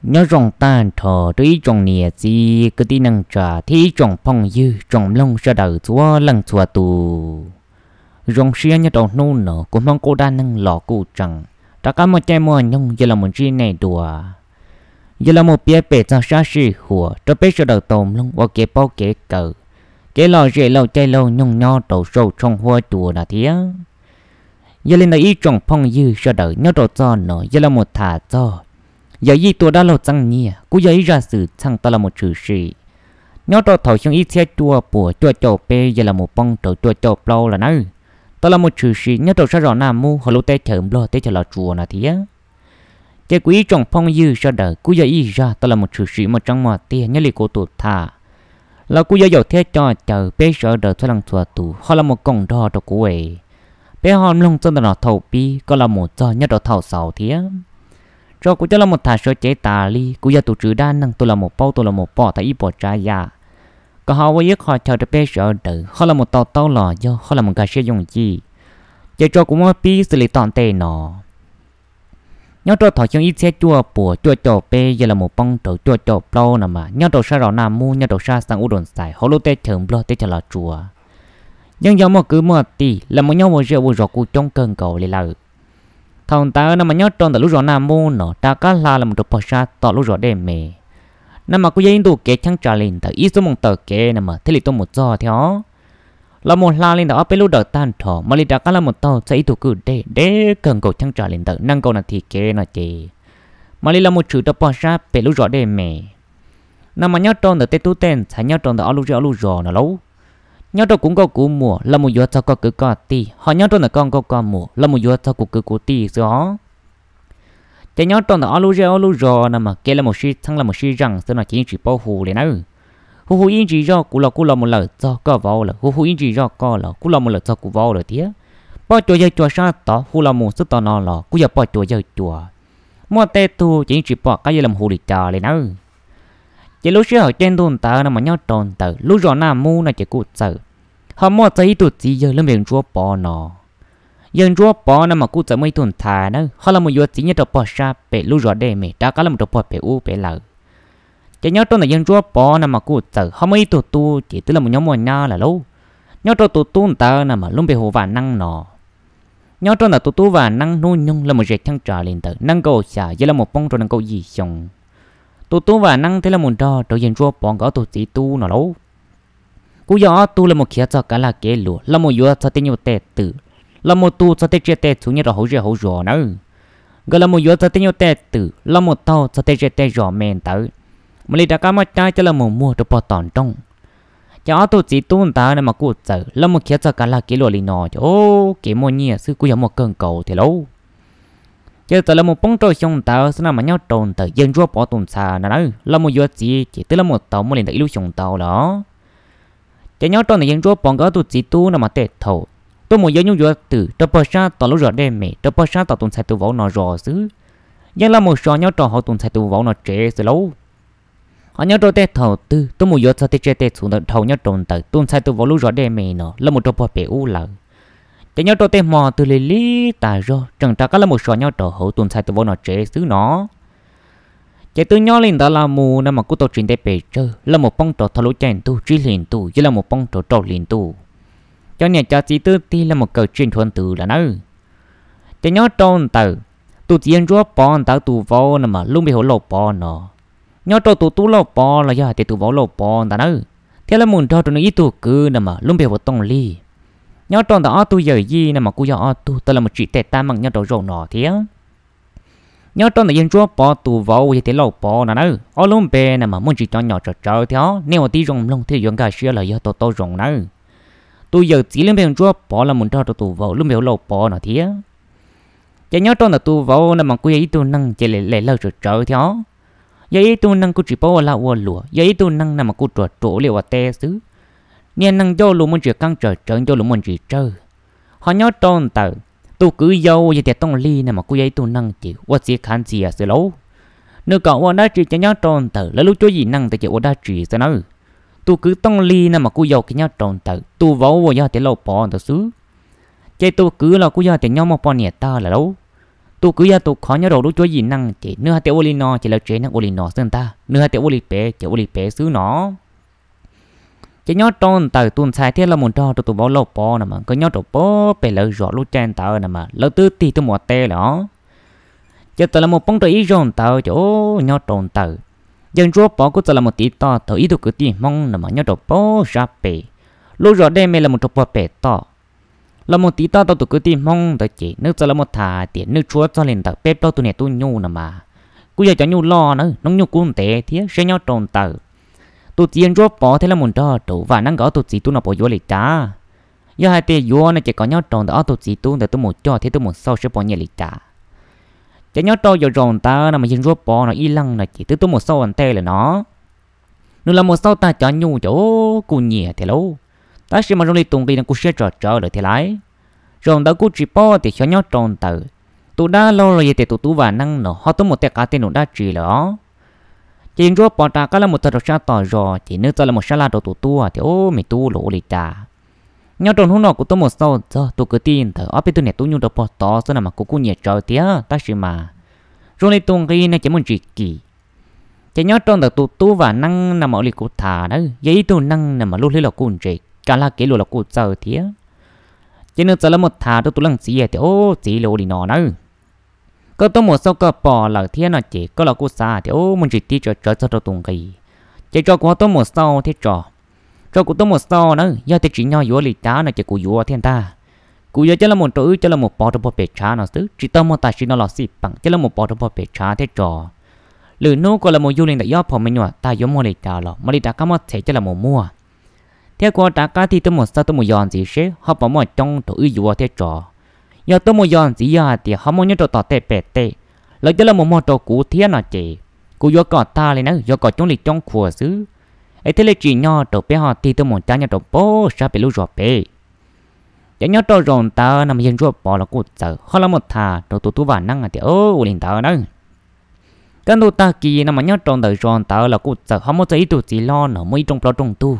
Nyob zoo tag nrho rau ib tsoom niam txiv kwv tij neej tsa thiab ib tsoom phooj ywg tsoom mloog sawv daws txhua leej txhua tus. Zoo siab nyob rau hnub no kuv Hmoob qub dab neeg los kuj tseem rov qab muaj caij muaj nyoog yog los mus ntsib nej dua, yog los mus piav pem txog sab sij huam rau peb sawv daws tau mloog ua kev paub kev kawm, kev lom zem laug caij laug nyoog nyob rau saum tshooj huab cua no thiab. Yog li ntawd ib tsoom phooj ywg sawv daws, nyob rau txoj no yog los mus tham txog yawm yij tua dab laug txeeb nyiaj, kuj yog ib zaj xwm txheej tau los mus tshwm sim nyob rau thaum xyoo ib txhiab cuaj puas cuaj caum peb yog los mus poob rau cuaj caum plaub lawm nawb. Tau los mus tshwm sim nyob rau sab zos Naj Mub hauv lub teb chaws Nplog teb chaws Los Tsuas no thiab. Ces kuv ib tsoom phooj ywg sawv daws, kuj yog ib zaj tau los mus tshwm sim muaj tseeb muaj tiag nyob li kuv tus tham los kuj yuav yaum thiab coj caw peb sawv daws txhua leej txhua tus ho los mus koom nrog rau kuv es peb ho mloog txog ntawm no thaum pib kom los mus txog nyob rau thaum xaus thiab. Tso kuv coj los mus tham sawv cev tas li kuv yog tus tswv dab neeg tus los mus paub tus los mus pom tau ib puas tsav yam, kom ho ua ib qho chaw rau peb sawv daws ho los mus to taub los yog ho los mus nkag siab yooj yim. Ces tso kuv muab pib xws li tom ntej no. Nyob rau thaum xyoo ib txhiab cuaj puas cuaj caum peb yog los mus poob rau cuaj caum plaub no mas nyob rau sab zos Naj Mub nyob rau sab xeev Ub Doo Xais hauv lub teb chaws Nplog teb chaws Los Tsuas, yeej yog muaj kwv muaj tij los mus nyob ua zej ua zos kuj coob kawg nkaus li lawm. Thaum ntawd no mas nyob rau ntawm lub zos Naj Mub no rov qab hla los mus rau pog sab tom lub zos Dej Me no mas kuj yog ib ntu kev cheeb tsam li ntawm ib xuab moos taw kev no mas thiaj li tuaj mus txog thiab os. Los mus hla li ntawm ob peb lub dawm tag nrho mam li rov qab los mus taug txog ib tug kwj dej deb kawg nkaus cheeb tsam li ntawm nees nkaum nas this kev no ces mam li los mus tshwm rau pog sab pem lub zos Dej Me no mas nyob rau ntawm tej tub tej ntxhais nyob rau ntawm ob lub zej ob lub zos no lauj. Nyob rau kuv nkauj kuv muam los mus yuav txog koj kwv koj tij, ho nyob rau ntawm koj nkauj koj muam los mus yuav txog kuv kwv kuv tij xwb os. Ces nyob rau ntawm ob lub zej ob lub zos no mas kev los mus sib txheeb los mus sib zeej xwb no ces yeej tsis paub hu li nawb. Hu hu ib ntsis zoj kuv los kuj los mus lawm txog koj vauv lawm, hu hu ib ntsis zoj koj los kuj los mus lawm txog kuv vauv lawm thiab. Poj cuas yawg cuas sab tod hu los mus xwb tod no los kuj yog poj cuas yawg cuas. Muaj tej tug ces yeej tsis pom qab yuav los hu li cas li nawb. Ces lub sij hawm caij ntuj ntawd no mas nyob rau ntawm lub zos Naj Mub no ces kuj txawm ho muaj txog ib tug txiv yawg lub npe Ntsuab Pov no. Yawg Ntsuab Pov no mas kuj txawm muaj ib tug ntxhais na ho los mus yuav txiv nyob rau pog sab pem lub zos Dej Me rov qab los mus rau pog pem ub pem lawm. Ces nyob rau ntawm yawg Ntsuab Pov no mas kuj txawm ho muaj ib tug tub ces twb los mus nyob muaj nyab lawm lauj. Nyob rau tus tub ntawd no mas lub npe hu Vam Neeb no. Nyob rau ntawm tus tub Vam Neeb hnub nyoog los mus ze cheeb tsam li ntawm nees nkaum xya yog los mus poob rau nees nkaum yim xyoo. Tus tub Vam Neeb thiaj los mus nrog rau yawg Ntsuab Pov nkawd ob tug txiv tub no lauj. Kuj yog ob tug los mus khiav txog kav lag kev luam los mus yuav txog tej nyuj tej twm, los mus tu txog tej tsiaj tej txhu nyob rau hauv zej hauv zos nawb. Nkawd los mus yuav txog tej nyuj tej twm los mus taug txog tej zej tej zos me ntawd, mam li rov qab muab cab coj los mus muag rau pog tom nroog. Ces ob tug txiv tub ntawd no mas kuj txawm los mus khiav txog kav lag kev luam li no ces kev muaj nyiaj xwb kuj yog muaj kawg nkaus thiab lauj. Ces txawm los mus poob rau xyoo ntawd xwb no mas nyob rau ntawm yawg Ntsuab Pov tus ntxhais no na los mus yuav txiv ces twb los mus tau muaj li ntawm ib lub xyoo ntau lawm. Ces nyob rau ntawm yawg Ntsuab Pov nkawd ob tug txiv tub no mas tej thaum tuaj mus yuav nyuj yuav twm rau pog sab tom lub zos Dej Me rau pog sab tom tus ntxhais tus vauv no zos xwb, yeej los mus so nyob rau hauv tus ntxhais tus vauv no tsev xwb lauj. Ho nyob rau tej thaum twg tuaj mus yuav txog tej tsiaj tej txhu ntawd dhau nyob rau ntawm tus ntxhais tus vauv lub zos Dej Me no los mus rau pog pem ub lawm, ces nyob rau tej hmo twg li li tas zog tseem rov qab los mus so nyob rau hauv tus ntxhais tus vauv no tsev xwb no. Ces twb nyob li ntawd los mus no mas kuj tau tsis ntev pes tsawg los mus poob rau thaum lub caij ntuj tsib hlis ntuj yuav los mus poob rau rau hlis ntuj, cov niam cov txiv twb tig los mus kaw tsiaj nchuav ntws lawm nawb. Ces nyob rau ntawm tus txiv yawg Ntsuab Pov ntawd tus vauv no mas lub npe hu Lauj Pov no. Nyob rau tus tub Lauj Pov los yog hais tias tus vauv Lauj Pov ntawd nawb, thiab los mus nrog rau nws ib tug kwv no mas lub npe hu Tooj Lig. Nyob rau ntawm ob tug yawm yij no mas kuj yog ob tug tau los mus tsim tej tab meeg nyob rau zaum no thiab. Nyob rau ntawm yawg Ntsuab Pov tus vauv uas yog tias Lauj Pov no na, ob lub npe no mas muaj ntsis cov nyom tsawv tsawv thiab, nej ua tib zoo mloog thiaj yuav nkag siab los yog tau tau zoo nawb. Tus yawm txiv lub npe hu Ntsuab Pov los mus nrog rau tus vauv lub npe hu Lauj Pov no thiab. Ces nyob rau ntawm tus vauv no mas kuj yog ib tug neeg ces lem lawg tsawv tsawv thiab, yog ib tug neeg kuj tsis paub ua lag ua luam, yog ib tug neeg no mas kuj ruam ruam ua liaj ua teb xwb. Niag neeg ncauj lus muaj ntsis qeeb tsawv tsawv, ncauj lus muaj ntsis tsawg. Ho nyob rau ntawm tus kwv yau yog tias Tooj Lig no mas kuj yog ib tug neeg ces ua txiv khav ntxias xwb lauj. Nws kom ua dab tsi ces nyob rau ntawm lawv lub cuab yim neej ntawd ces ua dab tsi xwb nawb. Tus kwv Tooj Lig no mas kuj yau kiag nyob rau ntawm tus vauv uas yog tias Lauj Pov ntawd xwb. Ces tus kwv los kuj yog tias nyob muaj poj niam tag lawm lauj. Tus kwv yog tus khov nyob rau lub cuab yim neej ces nws hais tias ua li no ces lawv tsev neeg ua li no xwb ntag, nws hais tias ua li pem ces ua li pem xwb no. Ces nyob rau ntawm tus ntxhais thiaj los mus nrog rau tus vauv Lauj Pov no mas nkawd nyob rau pem lawv zos lub caij ntawd no mas lawv twb tig tuaj mus ua teb lawm os. Ces txawm los mus poob rau ib zaug ntawd ces nyob rau ntawm yawg Ntsuab Pov kuj txawm los mus tiv toj tau ib tug kwv tij Hmoob no mas nyob rau pem sab pem lub zos Dej Me los mus rau puag pem toj. Los mus tiv toj tau tus kwv tij Hmoob ntawd ces nws txawm los mus tham hais tias nws tshuav txog li ntawm peb plaub tug niam tub nyuj no mas kuj yog cov nyuj loj na, hnub nyoog kuj ntev thiab seb nyob rau ntawm tus txiv yawg Ntsuab Pov thiab los mus nrog rau Vam Neeb nkawd ob tug txiv tub no puas yuav li cas. Yog hais tias yuav no ces kom nyob rau ntawm ob tug txiv tub ntawd tuaj mus coj thiab tuaj mus xauj seb puas nyiam li cas. Ces nyob rau yav zaus ntawd no mas yawg Ntsuab Pov no ib leeg no ces twb tuaj mus xauj ua ntej lawm no. Nws los mus xauj tag cov nyuj ces kuj nyiam thiab lauj, tab sis mas zoo li tus nqi no kuj siab tsom tsawv lawm thiab lauj. Zaum ntawd kuj tsis paub tias xyov nyob rau ntawm tus dab laug los yog tias tus tub Vam Neeb no ho tuaj mus tej qav tej num dab tsi lawm os. Ces yawg Ntsuab Pov rov qab los mus txog rau sab tom zos ces nws txawm los mus sab laj rau tus tub tias, Ub, me tub, los ua li cas? Nyob rau hnub no kuv tuaj mus xauj txog tus kwv tij ntawd ob peb tug niam tub nyuj rau puag tod xwb no mas kuv kuj nyiam tsawv thiab, tab sis mas zoo li tus nqi no ces muaj ntsis kim. Ces nyob rau ntawm tus tub Vam Neeb no mas ua li kuv tham na, yog ib tug neeg no mas lub hlwb los kuj ntse, kev lag kev luam los kuj txawj thiab. Ces nws txawm los mus tham rau tus leej txiv tias, Ub, txiv, los ua li no nawb, koj tuaj mus xauj koj pom lawm thiab no ces koj los kuj xav tias, Ub, muaj ntsis tib tsawv tsawv txog rau tus nqi, ces tso kuv ho tuaj mus xauj thiab tso. Tso kuv tuaj mus xauj na, yog tias tsim nyog yuav li cas no ces kuv yuav thiab ntag. Kuv yuav coj los mus rau wb coj los mus pov rau puag pem tshav no xwb, tsis tau muaj tam sim no los xij peem, coj los mus pov rau puag pem tshav thiab tso. Lwm hnub kuv los mus yug li ntawm ib ob phaum me nyuam tag yuav muaj li cas los mam li rov qab muab txhem coj los mus muag, thiab kuv ho rov qab tig tuaj mus xauj tuaj mus yos ntxiv seb ho puas muaj coob rau wb yuav thiab tso. Yog tuaj mus yos ntxiv yog hais tias ho muaj nyob rau tom tej pem tej, lawv coj los mus muag rau kuv thiab no ces kuv yuav kom tag li na, yuav kom coob li coob khuas xwb, es thiaj li tsim nyog rau peb ho tig tuaj mus cab nyob rau pem sab pem lub zos pem. Ces nyob rau zaum ntawd no mas yawg Ntsuab Pov los kuj txawm ho los mus tham rau tus tub Vam Neeb tias, Ub, ua li ntawd na, kaj ntug tag kis no mas nyob rau ntawm zos ntawd los kuj txawm ho muaj txog ib tug txiv hlob no muaj ib rooj plaub rooj ntug,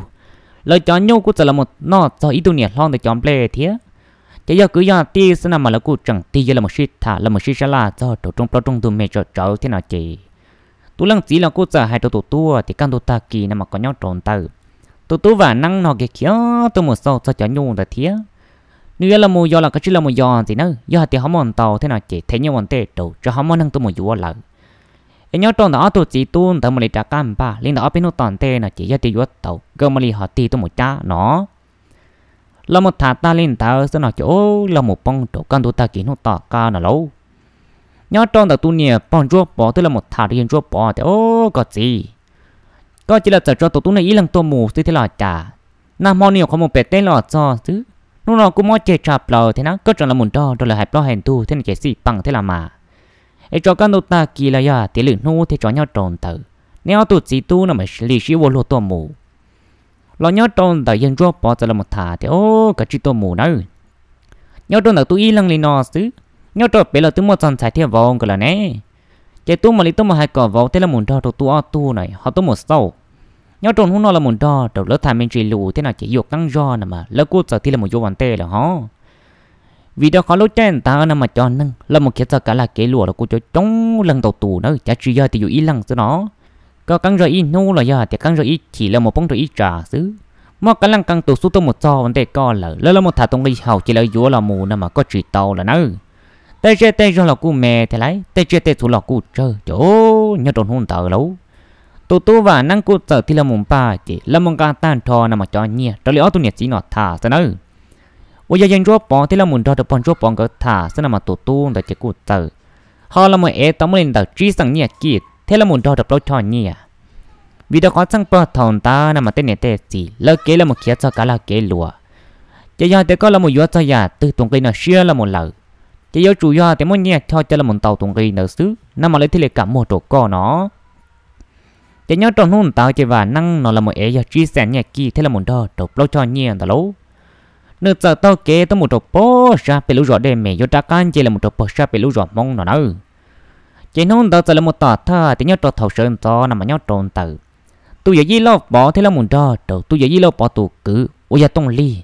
lawv cov nyuj kuj txawm los mus noj txog ib tug niam hlob ntawd cov nplej thiab. Ces yog kwv yog tij xwb no mas lawv kuj tseem tig yuav los mus sib tham los mus sib sab laj txog rau rooj plaub rooj ntug me tsawv tsawv thiab no ces tus leej txiv los kuj txawm hais rau tus tub tias kaj ntug tag kis no mas kom nyob rau ntawm tus tub Vam Neeb no khiav khiav tuaj mus xauj txog cov nyuj ntawd thiab. Nws yuav los mus yos los kav tsij los mus yos ntxiv na, yog hais tias ho muaj ntau thiab no ces them nyiaj ua ntej rau tsam ho muaj neeg tuaj mus yuav lawm. Es nyob rau ntawm ob tug txiv tub ntawd mam li rov qab npaj li ntawm ob peb hnub tom ntej no ces yog tias yuav tau nkawd mam li ho tig tuaj mus cab no. Los mus tham tag li ntawd xwb no ces ub los mus poob rau kaj ntug tag kis hnub tom qab no lauj. Nyob rau ntawm tus niam pog Ntsuab Pov twb los mus tham rau yawg Ntsuab Pov tias, Ub, koj txiv, koj cia li txawm tso tus tub no ib leeg tuaj mus xwb thiab los cas? Nag hmo nws nyuam qhuav mus pem teb los txog xwb, hnub no kuj mob ceg tshaj plaws thiab na, koj tseem los mus nrog rau lawv hais plaub hais ntug thiab no ces xij peem thiab los mas. Es tso kaj ntug tag kis los yog tias lwm hnub thiaj tso nyob rau ntawm neb ob tug txiv tub no mam li sib ua luag tuaj mus. Los nyob rau ntawm yawg Ntsuab Pov txawm los mus tham tias, Ub, kav tsij tuaj mus nawb. Nyob rau ntawm tub ib leeg li no xwb, nyob rau pem los twb muaj txog ntxhais thiab vauv nkawd lawm ne. Ces tub mam li tuaj mus hais kom vauv thiab los mus nrog rau tub ob tug no ho tuaj mus xauj. Nyob rau hnub no los mus nrog rau lawv tham me ntsis lus thiab no ces yuam qeeb zog no mas lawv kuj txawm tig los mus yuav ua ntej lawm hos. Vim rau qhov lub caij ntawd no mas cov neeg los mus khiav txog kav lag kev luam los kuj coob coob leej ntau tus na, cav tsis yog tias yus ib leeg xwb no. Koj qeeb zog ib hnub los yog hais tias qeeb zog ib chim los mus poob rau ib tsam xwb, muaj qee leej qee tus xub tuaj mus txog ua ntej koj lawm, lawv los mus tham tus nqi haum ces lawv yuav los mus no mas koj tsis tau lawm nawb. Tej zej tej zog los kuj me thiab lauj, tej tsiaj tej txhu los kuj tsawg ces nyob rau hnub ntawd lauj, tus tub Vam Neeb kuj txawm tig los mus npaj ces los mus nqa tag nrho no mas cov nyiaj raws li ob tug niam txiv no tham xwb nawb. Uas yog yawg Ntsuab Pov thiab los mus nrog rau pog Ntsuab Pov nkawd tham xwb no mas tus tub ntawd ces kuj txawm ho los mus ev tau muaj li ntawm tsib xeem nyiaj kij thiab los mus nrog rau plaub choj nyiaj. Vim rau qhov txheej pog thaum ntawd no mas tej niam tej txiv lawv kev los mus khiav txog kav lag kev luam, ces yog tias koj los mus yuav txog yam twg tus nqi no siab los mus lawm, ces yuav tsum yog tias muaj nyiaj choj coj los mus ntaus tus nqi ntawd xwb no mas lawv thiaj li kam muag rau koj no. Ces nyob rau hnub ntawd ces Vam Neeb no los mus ev yog tsib xeem nyiaj kij thiab los mus nrog rau plaub choj nyiaj ntawd lauj. Nws txawm taug kev tuaj mus rau pog sab pem lub zos Dej Me yuav rov qab nce los mus rau pog sab pem lub zos Hmoob no nawb. Ces hnub ntawd txawm los mus tom thawj tias nyob rau thaum sawv ntxov no mas nyob rau ntawm tus yawm yij Lauj Pov thiab los mus nrog rau tus yawm yij Lauj Pov tus kwv uas yog Tooj Lig,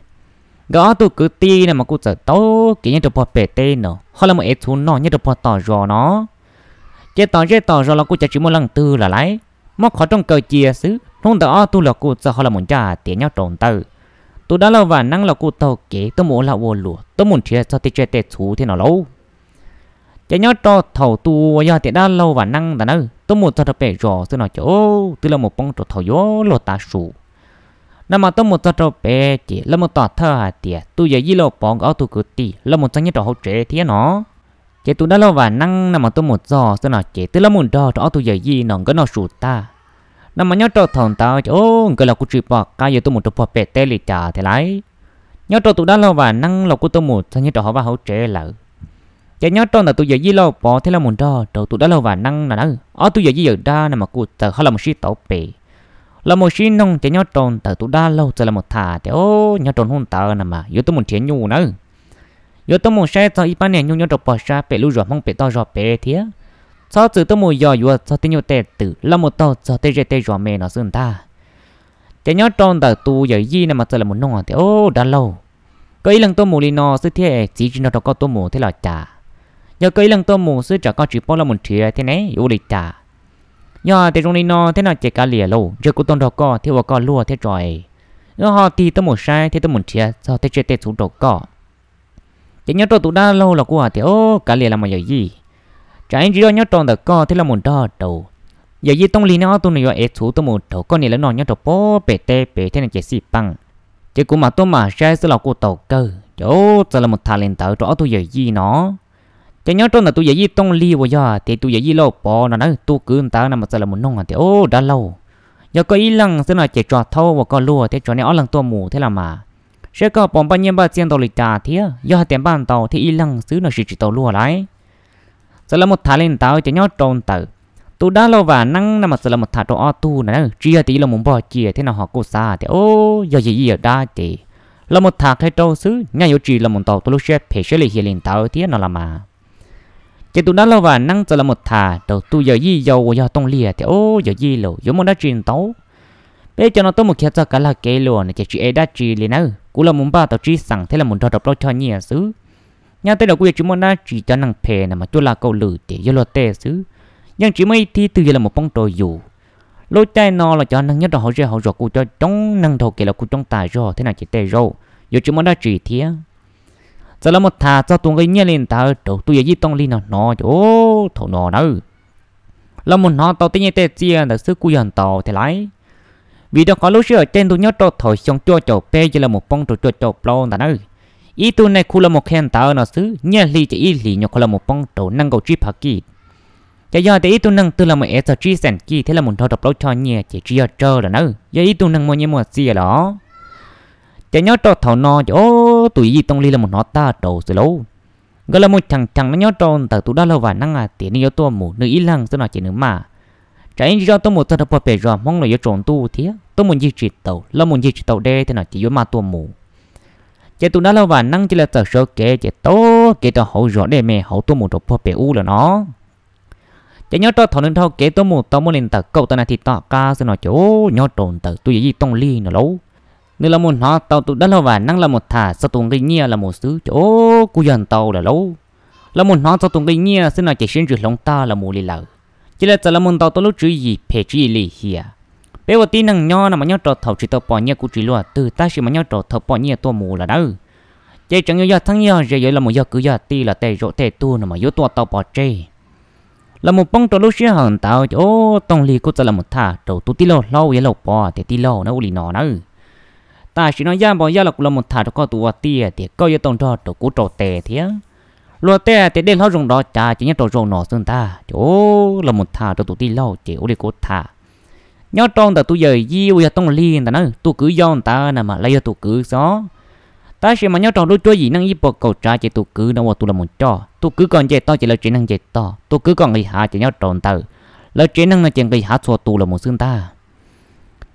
Nkawd ob tug kwv tij no mas kuj txawm taug kev nyob rau puag pem teb no ho los mus ev txhuv noj nyob rau puag tom zos no. Ces tom zej tom zos los kuj cav tsis muaj leej twg lawm lauj, muab qhov rooj kaw cia xwb. Hnub ntawd ob tug los kuj txawm ho los mus ncaj hais tias nyob rau ntawd, tus dab laug Vam Neeb los kuj taug kev tuaj mus ua lag ua luam tuaj mus nrhiav txog tej tsiaj tej txhuv thiab no lauj. Ces nyob rau thaum tus uas yog tias dab laug Vam Neeb ntawd na tuaj mus txog rau pem zos xwb no ces twb los mus poob rau thaum yuav luag tav su. No mas tuaj mus txog rau pem ces los mus tom thawj hais tias tus yawm yij Lauj Pov nkawd ob tug kwv tij los mus txog nyob rau hauv tsev thiab no. Ces tus dab laug Vam Neeb no mas tuaj mus txog xwb no ces twb los mus nrog rau ob tug yawm yij no nkawd noj su tag. No mas nyob rau thaum ntawd ces nkawd los kuj tsis pom qab yuav tuaj mus rau puag pem teb li cas thiab lauj. Nyob rau tus dab laug Vam Neeb los kuj tuaj mus txog nyob rau hauv vaj hauv tsev lawm. Ces nyob rau ntawm tus yawm yij Lauj Pov thiab los mus nrog rau tus dab laug Vam Neeb no na, ob tug yawm yij yawm dab no mas kuj txawm ho los mus sib tauv pem, los mus sib noog ces nyob rau ntawm tus dab laug txawm los mus tham tias, o, nyob rau hnub ntawd no mas yuav tuaj mus nrhiav nyuj nawb. Yuav tuaj mus saib txog ib pab niag nyuj nyob rau puag sab pem lub zos Hmoob pem toj zog pem thiab. Txhob txwm tuaj mus yos yuav txog tej nyuj tej twm los mus taug txog tej zej tej zos me no xwb ntag. Ces nyob rau ntawm tus yawm yij no mas txawm los mus noog tias, o, dab laug, koj ib leeg tuaj mus li no xwb thiab txiv tsis nrog rau koj tuaj mus thiab los cas? Yog koj ib leeg tuaj mus xwb tsam koj tsis paub los mus nrhiav thiab ne yuav ua li cas? Yog tias zoo li no thiab no ces kav liam lauj, ntshe kuv tuaj nrog koj thiab ua koj luag thiab tso es wb ho tig tuaj mus saib thiab tuaj mus nrhiav txog tej tsiaj tej txhuv rau koj. Ces nyob rau tus dab laug los kuj hais tias, o, kav liam los mas yawm yij, tsam ib ntsis zoj nyob rau ntawm koj thiab los mus nrog rau yawm yij Tooj Lig neb ob tug no yuav ev txhuv tuaj mus rau koj niam lawv noj nyob rau puag pem teb pem thiab no ces xij peem. Ces kuv mam tuaj mam saib xwb los kuj tau kawg. Ces txawm los mus tham li ntawd rau ob tug yawm yij no. Ces nyob rau ntawm tus yawm yij Tooj Lig uas yog tias tus yawm yij Lauj Pov no na, tus kwv ntawd no mas txawm los mus noog hais tias, o, dab laug, yog koj ib leeg xwb no ces tso thaub ua koj luag thiab tso nej ob leeg tuaj mus thiab los mas, saib koj puas npaj nyiaj npaj txiaj ntau li cas thiab, yog hais tias npaj ntau thiab ib leeg xwb no siv tsis tau luag lauj. Txawm los mus tham li ntawd ces nyob rau ntawm tus dab laug Vam Neeb no mas txawm los mus tham rau ob tug no na, tsis yog tias yuav los mus npog cia thiab no ho kuj xav tias, o, yog yawm yij yawm dab ces los mus tham qhia rau xwb, nyaj yuav tsis los mus ntaus tus lub siab phem siab lim hiam li ntawd thiab no los mas. Ces tus dab laug Vam Neeb txawm los mus tham rau tus yawm yij yau uas yog Tooj Lig tias, o, yawm yij lauj, yuav muaj dab tsi ntau? Peb cov no tuaj mus khiav txog kav lag kev los no ces tsis ev dab tsi li nawb, kuv los mus npaj tau tsib xees thiab los mus nrog rau plaub choj nyiaj xwb. Nyob tej zaum kuj yuav tsis muaj dab tsi, cov neeg phem no mas cuaj laj kauj lwm ces yog luag tej xwb, yeej tsis muaj ib tib twg yuav los mus poob rau yus. Lub caij no los cov neeg nyob rau hauv zej hauv zos kuj coob coob, neeg dhau kev los kuj coob tas zog thiab no ces tej zaum yuav tsis muaj dab tsi thiab. Txawm los mus tham txog tus nqi nyiaj li ntawd rau tus yawm yij Tooj Lig no hnov ces, o, thaum no nawb, los mus hnov tau tej nyiaj tej txiaj ntawd xwb kuj yog ntau thiab lauj. Vim rau qhov lub sij hawm caij ntuj nyob rau thaum xyoo cuaj caum peb ces los mus poob rau cuaj caum plaub ntawd nawb, ib tug neeg khu los mus qhia ntawv no xwb nyiaj hli ces ib hlis nyuam qhuav los mus poob rau nees nkaum tsib phav kij. Ces yog tias ib tug neeg twg los mus ev txog tsib xees kij thiab los mus nrog rau plaub choj nyiaj ces tsis yog tsawg lawm nawb, yog ib tug neeg muaj nyiaj muaj txiaj lawm. Ces nyob rau thaum no ces, o, tus yawm yij Tooj Lig los mus hnov tag rau xwb lauj. Nkawd los mus cheem cheem no nyob rau ntawm tus dab laug Vam Neeb hais tias nws yuav tuaj mus nws ib leeg xwb no ces nws maj, tsam ib ntsis zoj tuaj mus txog rau puag pem zos Hmoob los yuav tsaus ntuj thiab tuaj mus ncig tsis tau, los mus ncig tsis tau deb thiab no ces yuav maj tuaj mus. Ces tus dab laug Vam Neeb cia li txawm sawv kev ces taug kev rau hauv zos dej me hauv tuaj mus rau puag pem ub lawm no. Ces nyob rau thaum nws dhau kev tuaj mus tau muaj li ntawm kaum tawm nas this tom qab xwb no ces, o, nyob rau ntawm tus yawm yij Tooj Lig no lauj, nws los mus hnov tau tus dab laug Vam Neeb los mus tham txog tus nqi nyiaj los mus xwb ces, o, kuj yog ntau lawm lauj. Los mus hnov txog tus nqi nyiaj xwb no ces siab ntsws hloov tag los mus li lawm. Cia li txawm los mus ntaus tau lub tswv yim phem tswv yim lim hiam. Peb ua tib neeg nyob no mas nyob rau thaum tsis tau pom nyiaj kuj tsis luaj twg, tab sis mas nyob rau thaum pom nyiaj tuaj mus lawm nawb, ces tseem yuav yog txheeb yog ze, yuav los mus yog kwv yog tij los tej zaum tej tug no mas yuav tuaj tau pov tseg. Los mus poob rau lub sij hawm ntawd ces, o, Tooj Lig kuj txawm los mus tham rau tus tij laug hlob uas yog Lauj Pov tias, tij laug, na ua li no nawb, tam sim no Yaj Npos Yaj los kuv los mus tham rau koj tus ua tij tias koj yuav tau nrog rau kuv rau tes thiab. Luag tej tias dej hlob zoo nrov cav ces nyob rau zaum no xwb ntag ces, o, los mus tham rau tus tij laug ces ua li kuv tham. Nyob rau ntawm tus yawm yij uas yog Tooj Lig ntawd na, tus kwv yau ntawd na mas lawv yog tus kwv xwb os. Tab sis mas nyob rau lub cuab yim neej ib puas kaum tsav ces tus kwv no ua tus los mus coj, tus kwv kom nce toj ces lawv tsev neeg nce toj, tus kwv kom nqis hav ces nyob rau ntawm lawv tsev neeg no ces nqis hav txhua tus los mus xwb ntag.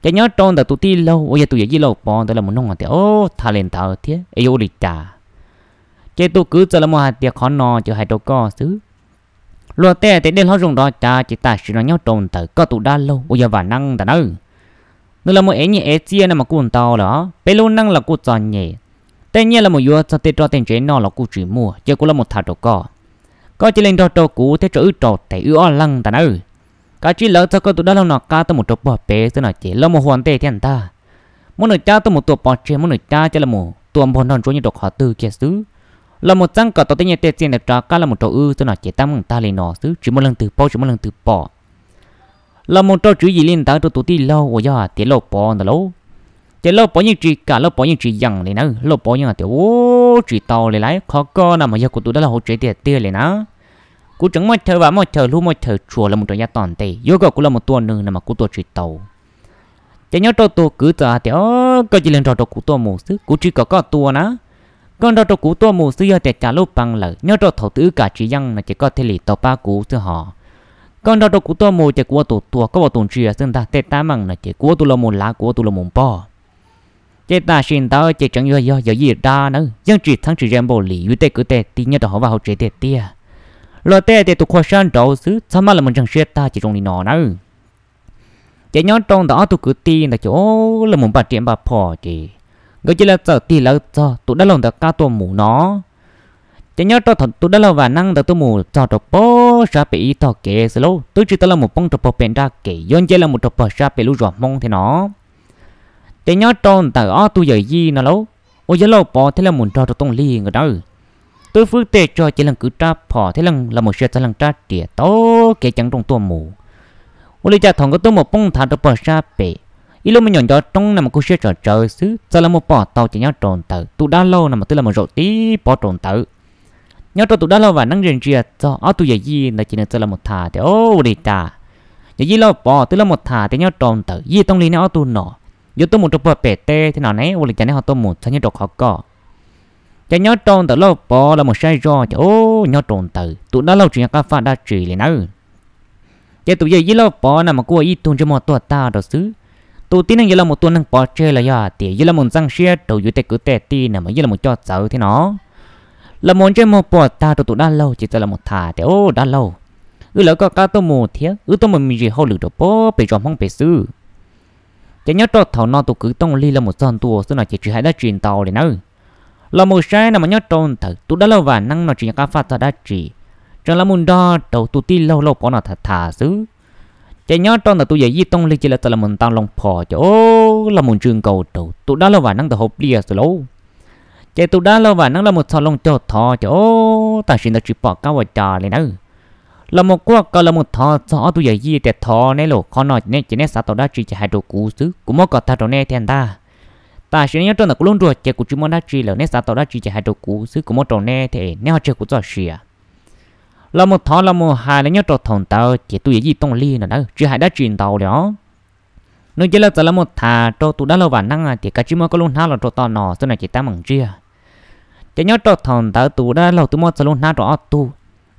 Ces nyob rau ntawm tus tij laug uas yog tus yawm yij Lauj Pov ntawd los mus noog tias, o, tham li ntawd thiab es yuav ua li cas? Ces tus kwv txawm los mus hais tias, qhov no ces hais rau koj xwb. Luag tej tias dej hlob zoo nrov cav ces tam sim no nyob rau ntawm koj tus dab laug uas yog Vam Neeb ntawd nawb, nws los mus ev nyiaj ev txiaj no mas kuj ntau lawm os. Peb lub neej los kuj txom nyem, Tej nyiaj los mus yuav txog tej roj tej ntsev noj los kuj tsis muaj, ces kuv los mus tham rau koj. Koj cia li nrog rau kuv thiab rau wb rau tes wb ob leeg ntag nawb. Kav tsij lawv txog koj tus dab laug no qab tuaj mus rau puag pem xwb no ces los mus hua ntej thiab ntag. Muab nws cab tuaj mus tua pov tseg, muab nws cab coj los mus tua npog nrog ntsuav nyob rau qhov twg kiag xwb. Los mus txeeb kom tau tej nyiaj tej txiaj ntawd rov qab los mus rau wb xwb no ces tab meeg tag li no xwb, tsis muaj leej twg paub tsis muaj leej twg pom. Los mus rau tswv yim li ntawd rau tus tij laug uas yog hais tias Lauj Pov ntawd lauj. Ces Lauj Pov yeej tsis kam, Lauj Pov yeej tsis yeem li na, Lauj Pov yeej hais tias, Ub, tsis tau li lauj, qhov koj no mas yog kuv tus dab laug hauv tsev tiag tiag li na. Kuv tseem muaj chaw vam muaj chaw hlub muaj chaw tshua los mus rau yav tom ntej, yuav kom kuv los mus tua nws no mas kuv tua tsis tau. Ces nyob rau tus kwv txawm hais tias, Koj cia li nrog rau kuv tuaj mus xwb, kuv tsis kom koj tua na. Koj nrog rau kuv tuaj mus xwb, yog tias cas lub peev lawm nyob rau thaum twg wb kam tsis yeej no ces koj thiaj li tau pab kuv xwb hos. Koj nrog rau kuv tuaj mus ces kuv ua tus tua, koj ua tus ntsia xwb ntag, tej tab meeg no ces kuv ua tus los mus lav, kuv ua tus los mus npog. Ces tam sim ntawd ces tseem yuav yog yawm yij dab nawb, yeej tsis txheeb tsis ze npaum li yus tej kwv tej tij nyob rau hauv vaj hauv tsev tiag tiag. Luag tej tias tus qhua sab nraud xwb, txhob maj los mus ntseeg siab tag ces zoo li no nawb. Ces nyob rau ntawm ob tug kwv tij ntawd ces, o, los mus npaj riam npaj phom ces nkawd cia li txawm tig lawv txog tus dab laug ntawd qab tuaj mus no. Ces nyob rau thaum tus dab laug Vam Neeb ntawd tuaj mus txog rau puag sab pem ib tog kev xwb lauj, twb tsis tau los mus poob rau puag pem nrab kev, yuav nce los mus rau puag sab pem lub zos Hmoob thiab no. Ces nyob rau ntawm ob tug yawm yij no lauj, uas yog Lauj Pov thiab los mus nrog rau Tooj Lig nkawd nawb, twb fwb tej tsog ces leej kwv rab phom thiab leej los mus sia txog leej rab riam taug kev ceev nrooj tuaj mus. Ua li cas thaum nkawd tuaj mus poob nthav rau puag sab pem, ib lub me nyuam ncov roob no mas kuj siab tsawv tsawv xwb, txawm los mus pom tau ces nyob rau ntawd tus dab laug no mas twb los mus zaum tib pob rau ntawd. Nyob rau tus dab laug Vam Neeb ntsia ntsia txog ob tug yawm yij ntawd ces nws txawm los mus tham tias, O, ua li cas yawm yij Lauj Pov twb los mus tham tias nyob rau ntawm yij Tooj Lig neb ob tug no yuav tuaj mus rau puag pem teb thiab no ne, ua li cas neb ho tuaj mus txog nyob rau qhov ko? Ces nyob rau ntawm Lauj Pov los mus saib zoj ces, o, nyob rau ntawd tus dab laug tsis nco qab faj dab tsi li nawb. Ces tus yawm yij Lauj Pov no mas kuj ua ib tug ntsej muag tuag tag rau xwb. Tus tib neeg yuav los mus tua neeg pov tseg los yog hais tias yuav los mus ntxeev siab rau yus tej kwv tej tij no mas yeej los mus coj txawv thiab no. Los mus ntsej muag puas tag rau tus dab laug ces txawm los mus tham tias, O, dab laug, wb lawv koj qab tuaj mus thiab wb tuaj mus me ntsis hauj lwm rau puag pem zos Hmoob pem xwb. Ces nyob rau thaum no tus kwv Tooj Lig los mus txog ntua xwb no ces tsis hais dab tsi ntau li nawb. Los mus saib no mas nyob rau ntawm tus dab laug Vam Neeb no tsis nco qab faj txog dab tsi, tseem los mus nrog rau tus tij laug Lauj Pov no tham tham xwb. Ces nyob rau ntawm tus yawm yij Tooj Lig ces lawv txawm los mus ntaus loo phom ces, o, los mus ntsw nkaus rau tus dab laug Vam Neeb ntawd hauv pliaj xwb lauj. Ces tus dab laug Vam Neeb los mus txhos loo caug thov ces, o, tam sim ntawd tsis pom qab ua cas li nawb. Los mus quaj ko los mus thov txog ob tug yawm yij tias, Thov neb los qhov no ces neb xav tau dab tsi ces hais rau kuv xwb, kuv muab kom tag rau neb thiab ntag. Tam sim no nyob rau ntawm kuv lub nruas ces kuv tsis muaj dab tsi lawm, neb xav tau dab tsi ces hais rau kuv xwb, kuv muab rau neb thiab neb ho tseg kuv txoj sia. Los mus thov los mus hais los nyob rau thaum ntawd ces tus yawm yij Tooj Lig no na tsis hais dab tsi ntau li os. Nws cia li txawm los mus tham rau tus dab laug Vam Neeb tias, Kav tsij muab koj lub hnab los rau tom no xwb no ces tab meeg ntsiag. Ces nyob rau thaum ntawd tus dab laug twb muab txog lub hnab rau ob tug,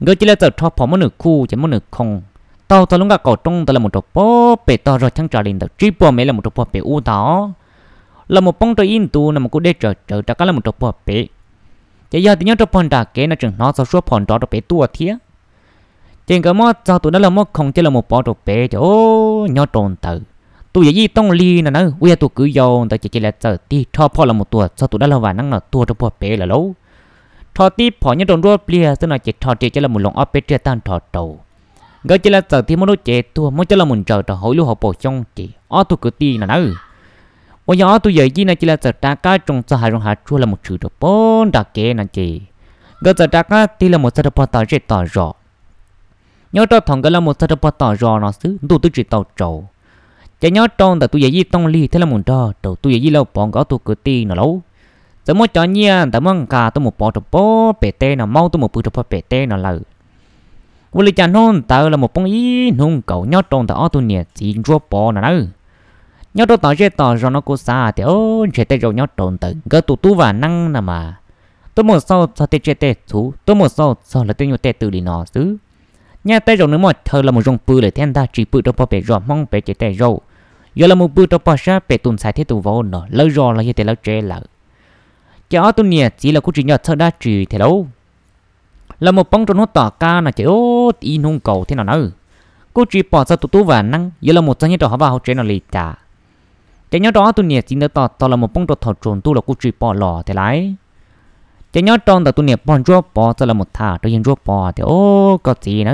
nkawd cia li txawm rho phom muab nws khuj ces muab nws khoo taug txog lub nqaj qaum roob ntawd los mus rau puag pem tog zog cheeb tsam li ntawm tsib puas mev los mus rau puag pem ub ntag. Los mus poob rau ib ntu no mas kuj deb tsawv tsawv rov qab los mus rau puag pem. Ces yog tias nyob rau puag nram kev no tseem hnov txog suab phom nrov rau pem tuaj thiab. Ces nkawd muab txog tus dab laug muab khoo coj los mus pov rau pem ces, o, nyob rau ntawd tus yawm yij Tooj Lig no na uas yog tus kwv yau ntawd ces cia li txawm tig rho phom los mus tua txog tus dab laug Vam Neeb no tuag rau puag pem lawm lauj. Rho tib phom nyob rau nruab pliag xwb no ces rho riam coj los mus loos ob peb riag tag nrho rau. Nkawd cia li txawm tig muab lub cev tuag muab coj los mus ntsaws rau hauv ib lub hauv paus xyoob ces ob tug kwv tij no na uas yog ob tug yawm yij no cia li txawm rov qab tsoo txog hav zoov hav tsuag los mus tshwm rau puag nram kev no ces nkawd txawm rov qab tig los mus txog rau puag tom zej tom zos. Nyob rau thaum nkawd los mus txog rau puag tom zos no xwb ntuj twb tsis tau tsaus. Ces nyob rau ntawm tus yawm yij Tooj Lig thiab los mus nrog rau tus yawm yij Lauj Pov nkawd ob tug kwv tij no lauj, txawm muab cov nyiaj ntawd muab nqa tuaj mus pov rau puag pem teb no, maub tuaj mus pw rau puag pem teb no lawm. Ua li cas hnub ntawd los mus poob ib hnub nkaus nyob rau ntawm ob tug niam txiv Ntsuab Pov no na. Nyob rau tom zej tom zos no kuv xav hais tias, o, ntshe tej zaum nyob rau ntawm nkawd tus tub Vam Neeb no mas tuaj mus xauj txog tej tsiaj tej txhu, tuaj mus xauj txog lawv tej nyuj tej twm li no xwb. Nyaj tej zaum nws muaj chaw los mus zoo pw lawm thiab ntag, tsis pw rau puag pem zos Hmoob pem ces tej zaum yuav los mus pw rau puag sab pem tus ntxhais thiab tus vauv no lawv zos los yog tias lawv tsev lawm. Ces ob tug niam txiv los kuj tsis nco txhawj dab tsi thiab lauj. Los mus poob rau hnub tom qab no ces ib hnub nkaus thiab no na, kuj tsis pom txog tus tub Vam Neeb yuav los mus txog nyob rau hauv vaj hauv tsev no li cas. Ces nyob rau ob tug niam txiv ntawd tos tos los mus poob rau thaum tsaus ntuj los kuj tsis pom los thiab lauj. Ces nyob rau ntawm tus niam pog Ntsuab Pov txawm los mus tham rau yawg Ntsuab Pov tias, Au, koj txiv na,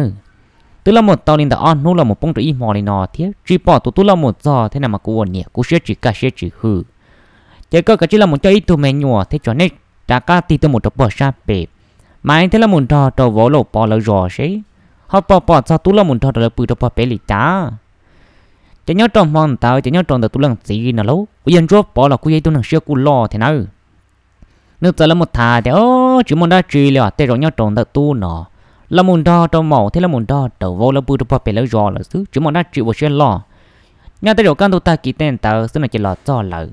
twb los mus tau li ntawm ob hnub los mus poob rau ib hmo li no thiab tsis pom tus tub los mus txog thiab na mas kuv ua niam kuv siab tsis kaj siab tsis hwm. Ces koj kav tsij los mus coj ib tug me nyuam thiab tso nej rov qab tig tuaj mus rau pog sab pem, mas thiaj los mus nrog rau vauv Lauj Pov lawv zos seb ho pom pom txog tub los mus nrog rau lawv pw rau pog pem li cas. Ces nyob rau hmo ntawd ces nyob rau ntawm tus leej txiv no lauj, uas yog Ntsuab Pov los kuj yog ib tug neeg siab kuj loj thiab nawb. Nws txawm los mus tham tias, Au, tsis muaj dab tsi li os, tej zaum nyob rau ntawm tub no los mus nrog rau maum thiab los mus nrog rau vauv lawv pw rau pog pem lawv zos lawm xwb, tsis muaj dab tsi ua siab loj. Nyob tej zaum kaj ntug tag kis tej ntawd xwb no ces los txog lawm.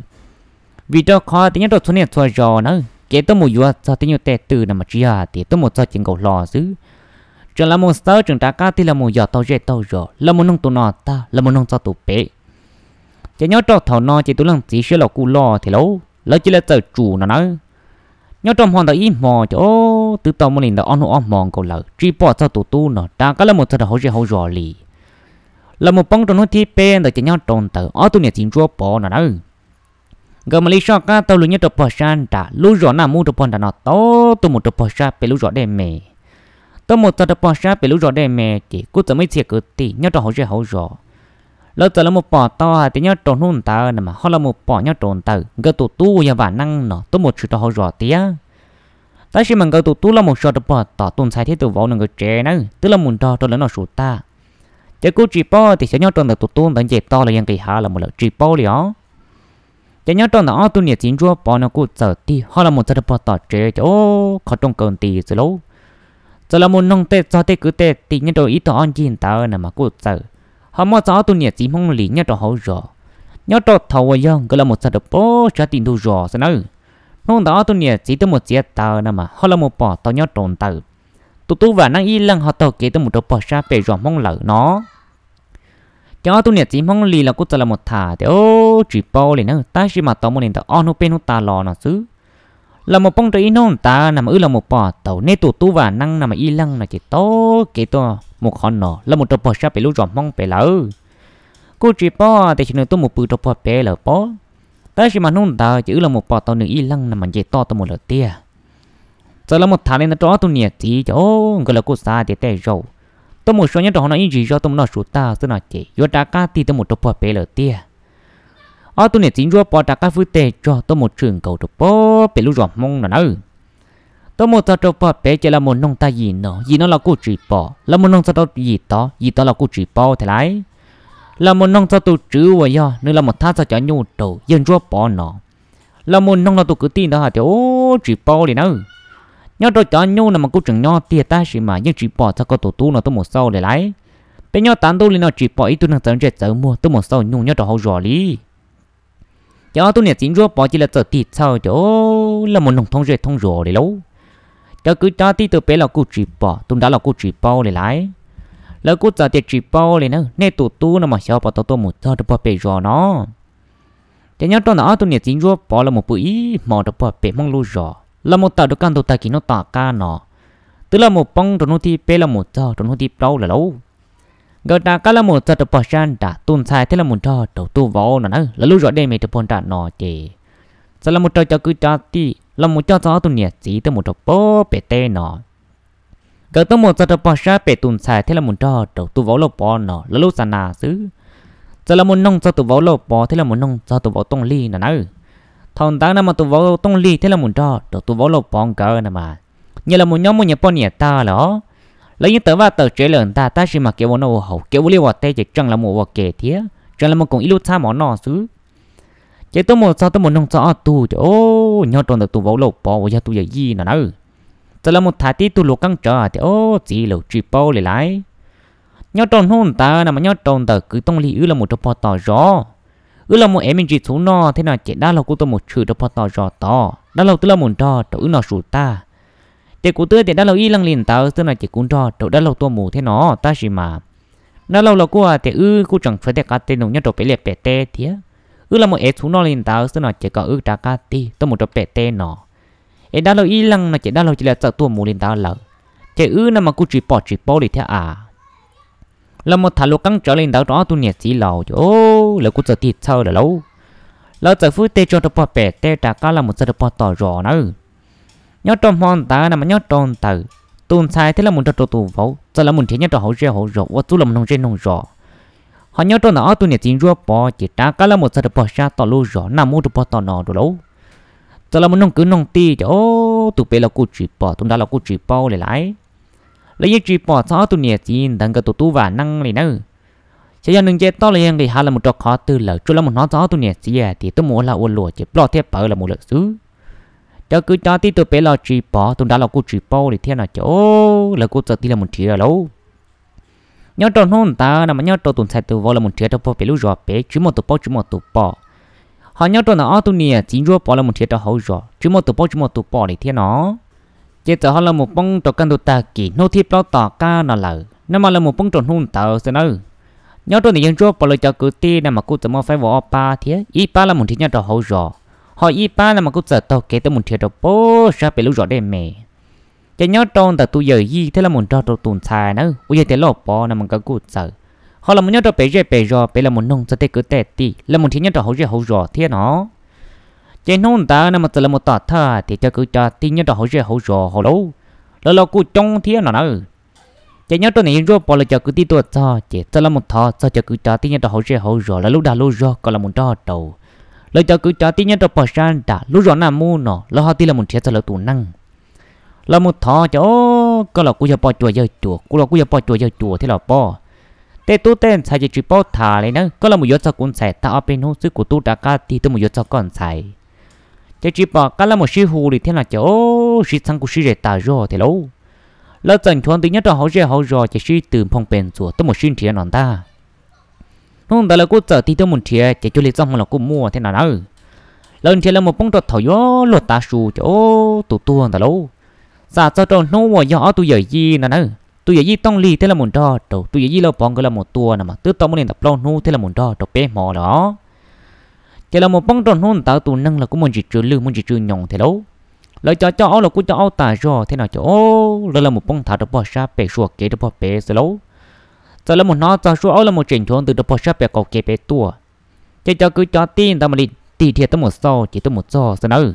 Vim rau qhov tias nyob rau txhua niaj txhua zaus na, kev tuaj mus yuav txog tej nyuj tej twm no mas tsis yog hais tias tuaj mus txog ces nkaus hlo xwb, tseem los mus xawb tseem rov qab tig los mus yos taug zej taug zos los mus noog tus no tag los mus noog txog tus pem. Ces nyob rau thaum no ces tus leej txiv siab los kuj loj thiab lauj, lawv cia li txawm tsum no nawb. Nyob rau hmo ntawd ib hmo ces twb tau muaj li ntawd ob hnub ob hmo nkaus lawm tsis pom txog tus tub no rov qab los mus txog rau hauv zej hauv zos li. Los mus poob rau hnub thib peb ntawd ces nyob rau ntawm ob tug niam txiv Ntsuab Pov no nawb, nkawd mam li soj qab taug lug nyob rau pog sab nram lub zos Naj Mub rau pog nram no tau tuaj mus rau pog sab pem lub zos Dej Me. Tuaj mus txog rau pog sab pem lub zos Dej Me ces kuj txawm muaj ib txhia kwv tij nyob rau hauv zej hauv zos, lawv txawm los mus pom tau hais tias nyob rau hnub ntawd no mas ho los mus pom nyob rau ntawm nkawd tus tub uas yog Vam Neeb no tuaj mus tshwm rau hauv zos tiag. Tab sis mas nkawd tus tub los mus so rau pog tom tus ntxhais thiab tus vauv no nkawd tsev na twb los mus nrog rau lawv noj su tag. Ces kuj tsis paub tias xyov nyob rau ntawm tus tub ntawd nce toj los yog nqis hav los mus lawm tsis paub li os. Ces nyob rau ntawm ob tug niam txiv Ntsuab Pov no kuj txawm tig ho los mus txog rau pog tom tsev ces ub qhov rooj kaw nti xwb lauj. Txawm los mus noog tej txog tej kwv tej tij nyob rau ib tog ob ncig ntawd no mas kuj txawm ho muaj txog ob tug niam txiv Hmoob Lis nyob rau hauv zos. Nyob rau thaum uas yog nkawd los mus txog rau pog sab tim ntug zos xwb nawb, hnub ntawd ob tug niam txiv tuaj mus txiav taws no mas ho los mus pom tau nyob rau ntawm tus tub Vam Neeb ib leeg ho taug kev tuaj mus rau pog sab pem zos Hmoob lawm no. Ces ob tug niam txiv Hmoob Lis los kuj txawm los mus tham tias, Ub, tsis paub li na, tab sis mas tau muaj li ntawm ob hnub peb hnub tas los no xwb, los mus poob rau ib hnub ntawd no mas wb los mus pom tau nej tus tub Vam Neeb no mas ib leeg no ces taug kev tuaj mus qhov no los mus rau pog sab pem lub zos Hmoob pem lawm. Kuj tsis paub tias xyov nws tuaj mus pw rau pog pem lawm pob, tab sis mas hnub ntawd ces wb los mus pom tau nws ib leeg no mas nce toj tuaj mus lawm tiag. Txawm los mus tham li ntawd rau ob tug niam txiv ces nkawd los kuj xav tias tej zaum tuaj mus so nyob rau hauv no ib ntsis zog tuaj mus noj su tag xwb no ces yuav rov qab tig tuaj mus rau pog pem lawm tiag. Ob tug niam txiv Ntsuab Pov rov qab fwb tej tsog tuaj mus tshwm nkaus rau pog pem lub zos Hmoob no nawb. Tuaj mus txog rau pog pem ces los mus noog tag yim no yim no los kuj tsis pom, los mus noog txog rau yim tod yim tod los kuj tsis paub thiab lauj. Los mus noog txog tus tswv uas yog nws los mus thab txog cov nyuj rau yawg Ntsuab Pov no, los mus noog los tus kwv tij ntawd hais tias, Ub, tsis paub li nawb. Nyob rau cov nyuj no mas kuj tseem nyob tiag tab sis mas yeej tsis pom txog koj tus tub no tuaj mus xauj li lauj. Peb nyob tav ntuj li no tsis pom ib tug neeg txawv ntsej txawv muag tuaj mus xauj nyuj nyob rau hauv zos li. Ces ob tug niam txiv Ntsuab Pov cia li txawm tig txhawj ces los mus noog thoob zej thoob zos li lauj. Cov kwv cov tij tus pem los kuj tsis pom, tus nrad los kuj tsis paub li lauj. Lawv kuj txawm tias, Tsis paub li na, nej tus tub no mas xyov puas tau tuaj mus txog rau pog pem zos no. Ces nyob rau ntawm ob tug niam txiv Ntsuab Pov los mus pw ib hmo rau pog pem Hmoob lub zos los mus tawm rau kaj ntug tag kis hnub tom qab no, twb los mus poob rau hnub thib peb los mus txog rau hnub thib plaub lawm lauj. Nkawd rov qab los mus txog rau pog sab nram tus ntxhais thiab los mus nrog rau tus vauv no na, lawv lub zos Dej Me rau pog nram no ces txawm los mus raws cov kwv cov tij los mus coj txog ob tug niam txiv tuaj mus rau pog pem teb no. Nkawd tuaj mus txog rau pog sab pem tus ntxhais thiab los mus nrog rau tus vauv Lauj Pov no lawv lub xa na xwb. Txawm los mus noog txog tus vauv Lauj Pov thiab los mus noog txog tus vauv Tooj Lig no nawb. Thaum ntawd no mas tus vauv Tooj Lig thiab los mus nrog rau tus vauv Lauj Pov nkawd no mas nyias los mus nyob muaj nyias poj niam tag lawm os. Lawv yeej tawm vaj tawm tsev lawm ntag tab sis mas kev ua noj ua haus kev ua liaj ua teb ces tseem los mus ua ke thiab tseem los mus koom ib lub txhab mov noj xwb. Ces tuaj mus txog tuaj mus noog txog ob tug ces nyob rau ntawm tus vauv Lauj Pov uas yog tus yawm yij no nawb, txawm los mus tham tib tug lus qeeb tsawv hais tias, Ob, txiv, lawv tsis paub li lauj. Nyob rau hnub ntawd no mas nyob rau ntawm kwv Tooj Lig wb los mus rau pog tom zos, wb los mus ev me ntsis txhuv noj thiab no ces dab laug kuj tuaj mus tshwm rau pog tom zos tod, dab laug twb los mus nrog rau wb noj su tag. Ces kuv twb tias dab laug ib leeg li ntawd xwb no ces kuv nrog rau dab laug tuaj mus thiab no tab sis mas dab laug los kuj hais tias wb kuj tseem tshuav tej qav tej num nyob rau pem liaj pem teb thiab, wb los mus ev txhuv noj li ntawd xwb no ces kom wb rov qab tig tuaj mus rau pem teb no. Es dab laug ib leeg no ces dab laug cia li txawm tuaj mus li ntawd lawm, ces wb no mas kuj tsis pom tsis paub li thiab a. Los mus tham lus qeeb tsawv li ntawd rau ob tug niam txiv laus ces lawv kuj txawm tig txhawj lawm lauj. Lawv txawm fwb tej tso rau pog pem teb rov qab los mus txog rau pog tom zos nawb. Nyob rau hmo ntawd no mas nyob rau ntawm tus ntxhais thiab los mus nrog rau tus vauv txawm los mus nrhiav nyob rau hauv zej hauv zos ua txuj los mus noog zej noog zos. Ho nyob rau ntawm ob tug niam txiv ntsuab pov ces rov qab los mus txog rau pog sab tom lub zos naj mub rau pog tom no rau lauj. Txawm los mus noog kwv noog tij ces tus pem los kuj tsis pom, tus nrad los kuj tsis paub li lawm. Lawv yeej tsis pom txog ob tug niam txiv ntawd nkawd tus tub Vam Neeb li nawb. Xyov yog nws nce toj los yog nqis hav los mus rau qhov twg lawm, tsuas los mus hnov txog ob tug niam txiv hais tias tuaj mus ua lag ua luam ces ploj thiab pawv los mus lawm xwb. Cov kwv cov tij tus pem los tsis pom, tus nrad los kuj tsis paub li thiab no ces lawv kuj txawm tig los mus nrhiav lauj. Nyob rau hnub ntawd no mas nyob rau tus ntxhais tus vauv los mus nrhiav rau pog pem lub zos pem tsis muaj tus paub tsis muaj tus pom. Ho nyob rau ntawm ob tug niam txiv ntsuab pov los mus nrhiav rau hauv zos tsis muaj tus paub tsis muaj tus pom li thiab no. Ces txawm ho los mus poob rau kaj ntug tag kis hnub thib plaub tom qab no lawm no mas los mus poob rau hnub ntawd xwb nawb. Nyob rau ntawm yawg ntsuab pov lawv cov kwv tij no mas kuj txawm muaj faib vauv ob pab thiab ib pab los mus nrhiav nyob rau hauv zos, ho ib pab no mas kuj txawm taug kev tuaj mus nrhiav rau pog sab pem lub zos Dej Me. Ces nyob rau ntawm tus yawm yij thiab los mus nrog rau tus ntxhais nawb uas yog tias Lauj Pov no mas nkawd kuj txawm ho los mus nyob rau pem zej pem zos pem los mus noog txog tej kwv tej tij los mus nrhiav nyob rau hauv zej hauv zos thiab no. Ces hnub ntawd no mas txawm los mus tom thawj tias cov kwv cov tij nyob rau hauv zej hauv zos hauv lauj, lawv los kuj coob thiab no nawb. Ces nyob rau ntawm yawg ntsuab pov lawv cov kwv tij tuaj txog ces txawm los mus thov txog cov kwv cov tij nyob rau hauv zej hauv zos lawv lub dag lub zog kom los mus nrog rau. Lawv cov kwv cov tij nyob rau pog sab nram lub zos Naj Mub no lawv ho tig los mus nrhiav txog lawv tus neeg. Los mus thov ces o, koj los kuj yog poj cuas yawg cuas, kuv los kuj yog poj cuas yawg cuas thiab los poj. Tej tub tej ntxhais ces tsis paub tham li na, koj los mus yuav txog kuv ntxhais tag ob peb hnub xwb kuv tub rov qab tig tuaj mus yuav txog koj ntxhais. Ces tsis pom qab los mus sib hu li thiab no ces o, sib txheeb kuj sib ze tas zog thiab lauj. Lawv txawm nchuav ntws nyob rau hauv zej hauv zos ces sib tw nphoo pes ntxuas tuaj mus sib nrhiav no ntag. Hnub ntawd lawv kuj txawm tig tuaj mus nrhiav ces cuag li txoj hmoo los kuj muaj thiab no nawb. Lawv nrhiav lawv mus poob rau thaum yuav luag tav su ces o, tus tuag ntawd lauj. Xam txog rau hnub uas yog ob tug yawm yij no nawb, tus yawm yij Tooj Lig thiab los mus nrog rau tus yawm yij Lauj Pov nkawd los mus tua no mas twb tau muaj li ntawm plaub hnub thiab los mus nrog rau peb hmo lawm os. Ces los mus poob rau hnub ntawd tus neeg los kuj muaj ntsis tsw lwj muaj ntsis tsw nyoos thiab lauj. Lawv cov coj aub los kuj coj aub tas zog thiab no ces o, lawv los mus poob nthav rau pog sab pem suas kev rau pog pem xwb lauj. Txawm los mus hnov txog suab aub los mus tseem nchuav ntws rau pog sab pem qaum kev pem tuaj. Ces cov kwv cov tij ntawd mam li tig dhia tuaj mus xauj ces tuaj mus txog xwb nawb.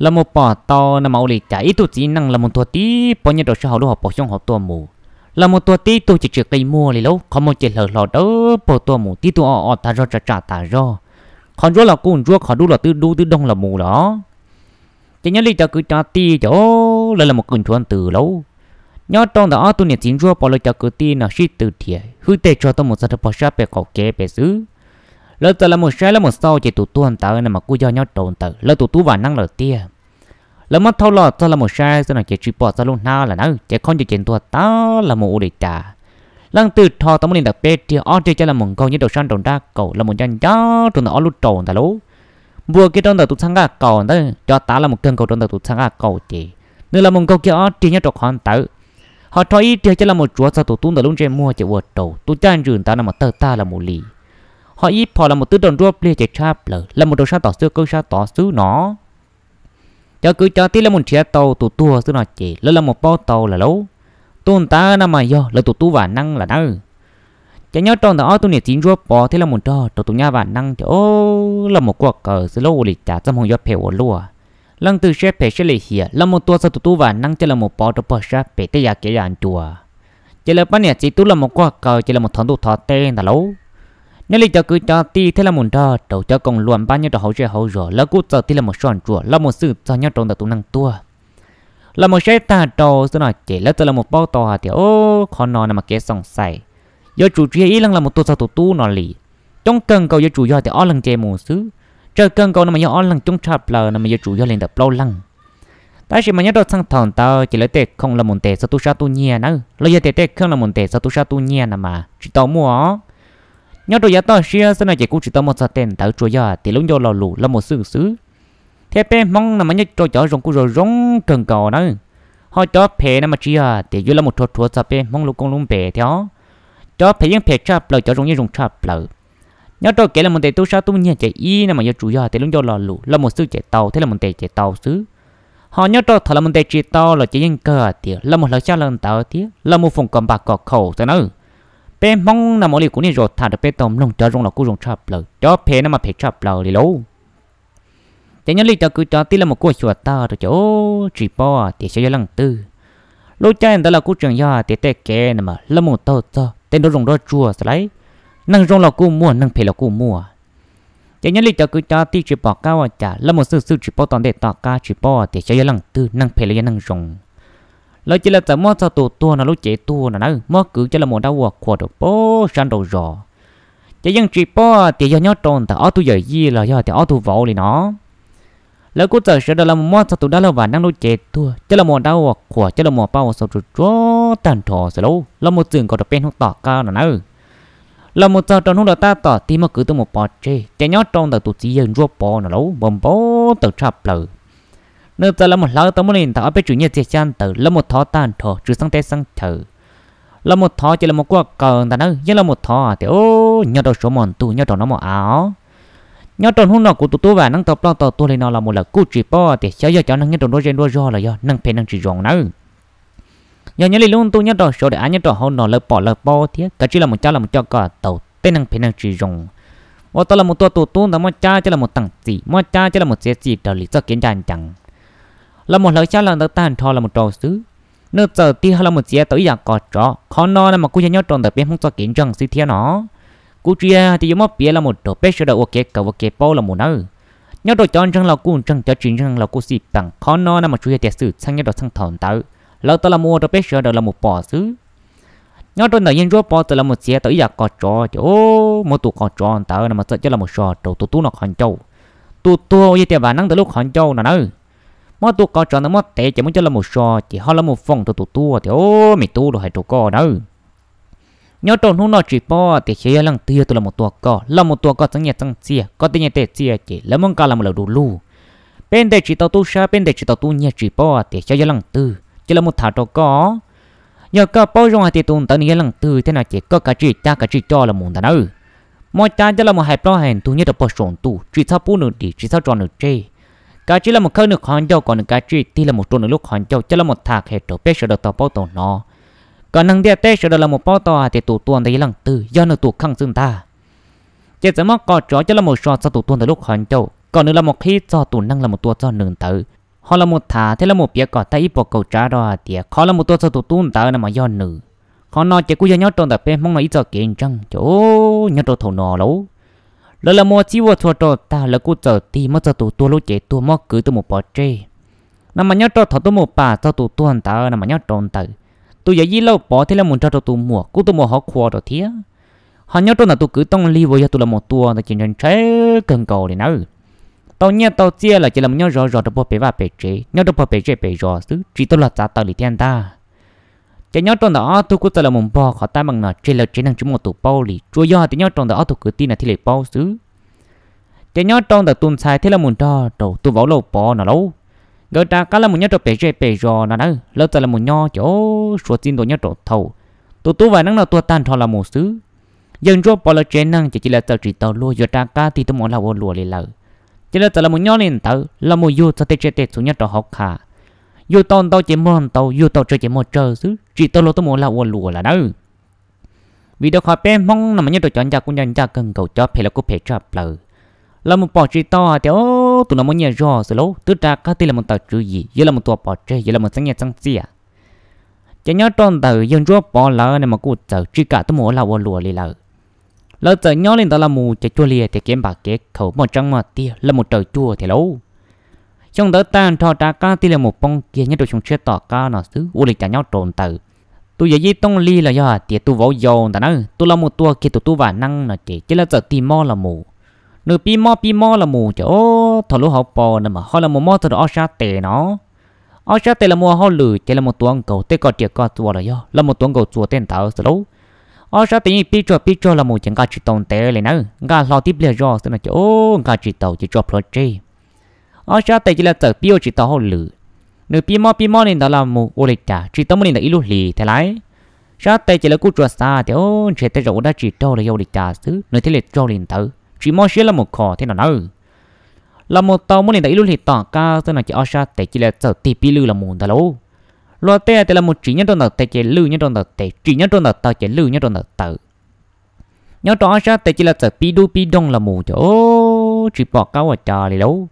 Los mus pom tau no mas ua li cas ib tug txiv neej los mus tuag tib pob nyob rau sab hauv lub hauv paus xyoob hauv tuaj mus. Los mus tuag tib tug ces tsis qi muag li lauj, qhov muag ces hlawv hlo dawb paug tuaj mus, tib tug o o tas zog tsam tsam tas zog. Qhov ntsuab los kuj ntsuab, qhov dub los twb dub twb doog los mus lawm. Ces nyob li cov kwv cov tij ces o, lawv los mus qw nchuav ntws lauj. Nyob rau ntawm ob tug niam txiv ntsuab pov lawv cov kwv tij no sib tw dhia hwj teg tso tuaj mus txog rau pog sab pem qaum kev pem xwb. Lawv txawm los mus saib los mus xauj ces tus tuag ntawd no mas kuj yog nyob rau ntawm lawv tus tub Vam Neeb lawm tiag. Lawv muab thauj los txog los mus saib xwb no ces tsis pom txog lub hnab lawm na, ces khaub ncaws ces ntuag tag los mus ua li cas. Leej twg rho tau muaj li ntawm peb riag ob riag coj los mus nkaug nyob rau sab nraum nrab kaum los mus ncaj ncaj rau ntawm ob lub rau ntawd lauj. Npuas kiag rau ntawm tus txhaj nqaj qaum ntawd, cov tav los mus kawg nkaus rau ntawm tus txhaj nqaj qaum ces nws los mus nkaug kiag ob riag nyob rau qhov ntawd, ho rho ib riag coj los mus tsuav txog tus tub ntawm lub ntsej muag ces ua rau tus caj ntswg ntawd no mus tawg tag los mus li. Ho ib phom los mus twb rau nruab pliag ces tshab plaws los mus rau sab tom xwb qwb sab tod xwb no. Cov kwv cov tij los mus nrhiav tau tus tuag xwb no ces lawv los mus paub tau lawm lauj. Tus ntawd no mas yog lawv tus tub Vam Neeb lawm nawb. Ces nyob rau ntawm ob tug niam txiv ntsuab pov thiab los mus nrog rau tus nyab Vam Neeb ces o, los mus quaj qw xwb lauj, ua li cas txoj hmoo yuav phem ua luaj. Leej twg siab phem siab lim hiam los mus tua txog tus tub Vam Neeb coj los mus pov rau pog sab pem tej yav kev yav ncua. Ces lawv pab niam txiv tub los mus quaj qw ces los mus thov ntuj thov teb ntag lauj. Nyob li cov kwv cov tij thiab los mus nrog rau cov koom luam npab nyob rau hauv zej hauv zos lawv kuj txawm tig los mus soj ntsuam los mus xwb txog nyob rau ntawm tus neeg tuag. Los mus saib tag rau xwb no ces lawv txawm los mus paub tau hais tias o, qhov no no mas kev xoom xaim, yuav tsum tsis yog ib leeg los mus tua txog tus tub no li. Coob kawg nkaus yuav tsum yog tias ob leeg nce mus xwb. Tsawg kawg nkaus no mas yog ob leeg, coob tshaj plaws no mas yuav tsum yog li ntawm plaub leeg. Tab sis mas nyob rau txheej thaum ntawd ces lawv tej khoom los mus ntes txog tub sab tub nyiag na, los yog tias tej khoom los mus ntes txog tub sab tub nyiag no mas tsis tau muaj. Nyob rau yav toj siab xwb no ces kuj tsis tau muaj txog tej ntawd, tsuas yog tias lub ncauj lo lus los mus xwb xwb. Thiab peb Hmoob no mas nyob rau cov zoov kuj zoo zoo kawg nkaus na. Ho cov phem no mas tsis yog tias yuav los mus rhuav rhuav txog peb Hmoob lub koob lub npe thiab os. Cov phem yeej phem tshaj plaws, cov zoo yeej zoo tshaj plaws. Nyob rau kev los mus ntes tub sab tub nyiag ces ib no mas yuav tsum yog tias lub ncauj lo lus los mus xwb ces tau thiab los mus ntes ces tau xwb. Ho nyob rau thaum los mus ntes tsis tau los ces yeej kawg tias los mus hlawv xyab hlawv ntawv thiab los mus foom kom npam kom khaum xwb nawb. Peb Hmoob no mas ua li kuv niaj zaus tham rau peb tau mloog, cov zoo los kuj zoo tshaj plaws, cov phem no mas phem tshaj plaws li lauj. Ces nyob li cov kwv cov tij los mus kuj xyuas tag rau ces tsis paub tias xyov yog leej twg. Lub caij ntawd los kuj tseem yog tias tej kev no mas los mus taug txog tej nruab zoov nruab tsuag xwb lauj. Neeg zoo los kuj muaj, neeg phem los kuj muaj. Ces nyob li cov kwv cov tij tsis pom qab ua cas, los mus xwj xwj tsis paub tom ntej tom qab, tsis paub tias xyov yog leej twg, neeg phem los yog neeg zoo. Lawv cia li txawm muab txog tus tuag no lub cev tuag no na, muab kwv coj los mus dab ua qhuas rau pem sab nraum zos. Ces yeej tsis paub tias yog nyob rau ntawm ob tug yawm yij los yog tias ob tug vauv li no. Lawv kuj txawm sawv daws los mus muab txog tus dab laug Vam Neeb lub cev tuag coj los mus dab ua qhuas, coj los mus pab ua xau tsuag tsuag tag nrho xwb lauj, los mus txwm nkaus rau peb hnub tom qab no na. Los mus txog rau hnub rau tab tom tig muab kwv tuaj mus pov tseg, ces nyob rau ntawm tus txiv yawg Ntsuab Pov no lauj, npau npau taws tshaj plaws. Nws txawm los mus hlawv tau muaj li ntawm ob peb tswm nyiaj txiag xyab ntawd los mus thov tag nrho tswv xeeb teb xeeb chaw. Los mus thov ces los mus kuaj kaws ntag na, yeej los mus thov tias, Nyob rau suav muaj ntuj, nyob rau no muaj av os. Nyob rau hnub no kuv tus tub Vam Neeb tau ploj tau tuag li no los mus lawm kuj tsis paub tias xyov yog cov neeg nyob rau nruab zej nruab zog los yog neeg phem neeg tsis zoo nawb. Yog nyob li lub ntuj nyob rau saud, daim av nyob rau hauv no lawv pom lawv paub thiab, kav tsij los mus cab los mus coj kom tau tej neeg phem neeg tsis zoo uas tau los mus tua tus tub ntawd, muab cab coj los mus teem txim, muab cab coj los mus txiav txim raws li txoj kev ncaj ncees. Los mus hlawv xyab hlawv ntawv tag nrho los mus rau xwb, nws txawm tig los mus txiav tau ib yam qos tsov. Qhov no na mas kuj yog nyob rau ntawm peb Hmoob txoj kev ntseeg xwb thiab no. Kuv tsis yog tias yuav muab piav los mus rau peb sawv daws ua kev kawm ua kev paub los mus nawb. Nyob rau cov ntseeg los kuj ntseeg, cov tsis ntseeg los kuj xij peem. Qhov no na mas tsuas yog tias xwm txheej nyob rau txheej thaum ntawd lawv tau los mus ua rau peb sawv daws los mus pom xwb. Nyob rau ntawm yawg Ntsuab Pov txawm los mus txiav tau ib yam qos tsov ces, o, muab tus qos tsov ntawd no mas txawm coj los mus so rau tus tub no qhov ncauj. Tus tuag uas yog tias Vam Neeb ntawd lub qhov ncauj no nawb. Muab tus qos tsov ntawd muab tev ces muab coj los mus so ces ho los mus foom rau tus tub tias, O, me tub, los hais rau koj nawb, nyob rau hnub no tsis paub tias xyov yog leej twg yog tus los mus tua koj, los mus tua koj txeeb nyiaj txeeb txiaj, koj tej nyiaj tej txiaj ces lawv muab nqa los mus lawm du lug. Peb ntes tsis tau tub sab, peb ntes tsis tau tub nyiag, tsis paub tias xyov yog leej twg, ces los mus tham rau koj. Yog koj paub zoo hais tias tus ntawd nws yog leej twg thiab no ces koj kav tsij cab kav tsij coj los mus ntag nawb. Muab cab coj los mus hais plaub hais ntug nyob rau pog saum ntuj, tsis txhob pub nws dim, tsis txhob tso nws tseg. Kav tsij los mus khawb nws qhov ncauj kom nws kav tsij tig los mus rau nws lub qhov ncauj, coj los mus tham qhia rau peb sawv daws tau paub tau hnov, kom neeg ntiaj teb sawv daws los mus paub tau hais tias tus tuag ntawd yog leej twg, yog nws tus kheej xwb ntag. Ces txawm muab qos tsov coj los mus so txog tus tuag ntawd lub qhov ncauj kom nws los mus qhib txog tus neeg los mus tua txog nws ntawd, ho los mus tham thiab los mus piav kom tag ib puas kaum tsav rau hais tias qhov los mus tua txog tus tub ntawd no mas yog nws. Qhov no ces kuj yog nyob rau ntawm peb Hmoob no ib txoj kev ntseeg ces, o, nyob rau thaum no lauj, lawv los mus ua txhij ua txhua rau tag lawv kuj txawm tig muab txog tus tuag lub cev tuag muab kwv tuaj mus pov tseg. No mas nyob rau thaum tuaj mus pam txog tus tuag ntawd no mas nyob rau ntawm tus yawm yij Lauj Pov thiab los mus nrog rau tus muam kuj tuaj mus hauv qhua rau thiab. Ho nyob rau ntawm tus kwv Tooj Lig uas yog tus los mus tua ntawd ces ntshai ntshai kawg nkaus li nawb. Tau nyiaj tau txiaj lawm ces los mus nyob zov zos rau puag pem vaj pem tsev, nyob rau puag pem zej pem zos xwb, tsis tau luag txav taw li thiab ntag. Ces nyob rau ntawm ob tug kuj txawm los mus npog qhov teeb meem no tseg, lawv tsev neeg tsis muaj tus paub li, tsuas yog hais tias nyob rau ntawm ob tug kwv tij no thiaj li paub xwb. Ces nyob rau ntawm tus ntxhais thiab los mus nrog rau tus vauv Lauj Pov no lauj, nkawd rov qab los mus nyob rau pem zej pem zos no na, lawv txawm los mus nyob ces, o, suav txij ntua nyob rau thaum tus tub Vam Neeb no tuag tag nrho los mus xwb, yawg Ntsuab Pov lawv tsev neeg ces cia li txawm tsis tau luag yuav rov qab tig tuaj mus ua lag ua luam li lawm. Ces lawv txawm los mus nyob li ntawd los mus yug txog tej tsiaj tej txhu nyob rau hauv qha, yug tau ntau ces muag ntau, yug tau tsawg ces muag tsawg xwb, tsis tau luag tuaj mus ua lag ua luam lawm nawb. Vim rau qhov peb Hmoob no mas nyob rau cov ncaj kuj ncaj ncaj kawg nkaus, cov phem los kuj phem tshaj plaws. Los mus pom tsis tau hais tias, o, tus no muaj nyiaj zog xwb lauj, twb rov qab tig los mus tawm tswv yim, yuav los mus tua pov tseg, yuav los mus txeeb nyiaj txeeb txiaj. Ces nyob rau ntawm yawg Ntsuab Pov lawv no mas kuj txawm tsis kam tuaj mus ua lag ua luam li lawm. Lawv txawm nyob li ntawd los mus ces cuag li tias kev npam kev khaum, muaj tseeb muaj tiag los mus raws cuag thiab lauj. Xyoo ntawd tag nrho rov qab tig los mus poob kiag nyob rau xyoo tshiab tom qab no xwb, ua li cas nyob rau ntawm tus yawm yij Tooj Lig los yog hais tias tus vauv yau ntawd na, tus los mus tua kiag tus tub Vam Neeb no ces cia li txawm tig mob los mus. Nws pib mob pib mob los mus ces, o, thaum lub hauv paus no mas ho los mus mob txog rau ob sab tes no. Ob sab tes los mus ua hauj lwm ces los mus tuav nkaus tej koj riam koj txuas los yog los mus tuav nkaus txuas tej ntawd xwb lauj. Ob sab tes yeej pib tsog pib tsog los mus ces nqa tsis tau ntev li na, nqa hlo tib pliag zoj xwb no ces, o, nqa tsis tau ces tso plhuav tseg. Ob sab tes cia li txawm pib ua tsis tau hauj lwm. Nws pib mob pib mob li ntawd los mus ua li cas tsis tau muaj li ntawm ib lub hlis thiab lauj. Sab tes ces lawv kuj tsuas xav tias, o, ntshe tej zaum ua dab tsi raug los yog ua li cas xwb nws thiaj li raug li ntawd, tsis mob siab los mus kho thiab no nawb. Los mus tau muaj li ntawm ib lub hlis tom qab xwb no ces ob sab tes cia li txawm tig pib lwj los mus ntag lauj. Luag tej tias los mus tsim nyob rau ntawm tes ces lwj nyob rau ntawm tes, tsim nyob rau ntawm taw ces lwj nyob rau ntawm taw. Nyob rau ob sab tes cia li txawm pib dub pib doog los mus ces, o, tsis pom qab ua cas li lauj.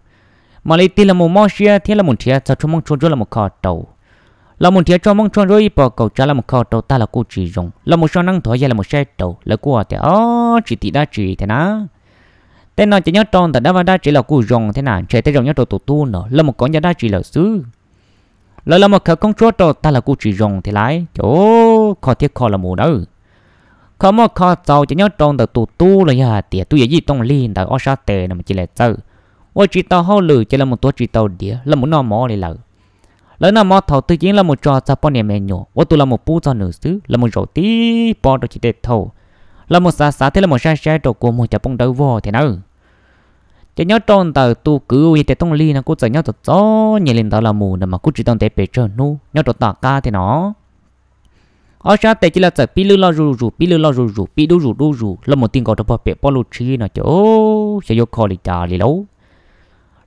mam li tig los mus mob siab thiab los mus nrhiav txog tshuaj moob tshuaj ntsuab los mus kho rau. Los mus nrhiav tshuaj moob tshuaj ntsuab ib puas kaum tsav los mus kho rau tag los kuj tsis zoo, los mus soj neeb nthuav yaig los mus saib rau lawv kuj tias, Ob, tsis tim dab tsi thiab na. Tej no ces nyob rau ntawm dab vaj dab tsev los kuj zoo thiab na, ntshe tej zaum nyob rau tus tub no los mus kov ncaj dab tsi lawm xwb. Lawv los mus khawv koob tshuab rau tag los kuj tsis zoo thiab lauj, ces kho thiab kho los mus nawb. Kho muaj kho txaus ces nyob rau ntawm tus tub los yog hais tias tus yawm yij Tooj Lig ntawd ob sab tes no mas cia li txawm ua tsis tau hauj lwm ces los mus tuav tsis tau diav los mus noj mov li lawm. Lawv noj mov thaum twg ces yeej los mus tso txog poj niam me nyuam ua tus los mus pub txog nws xwb, los mus zaum tib pob rau cim tej thaum, los mus xav xav thiab los mus saib saib rau kua muag cov poob dawb vog thiab nawb. Ces nyob rau ntawm tus kwv uas yog tias Tooj Lig no kuj txawm nyob txom txom nyem li ntawd los mus no mas kuj tsis tau ntev pes tsawg hnub nyob rau tom qab thiab no, ob sab tes cia li txawm pib lwj loj zuj zus, pib lwj loj zuj zus, pib dub zus dub zus los mus ti nkaus rau pog pem pob lub tshib no ces xyov yuav kho li cas li lauj.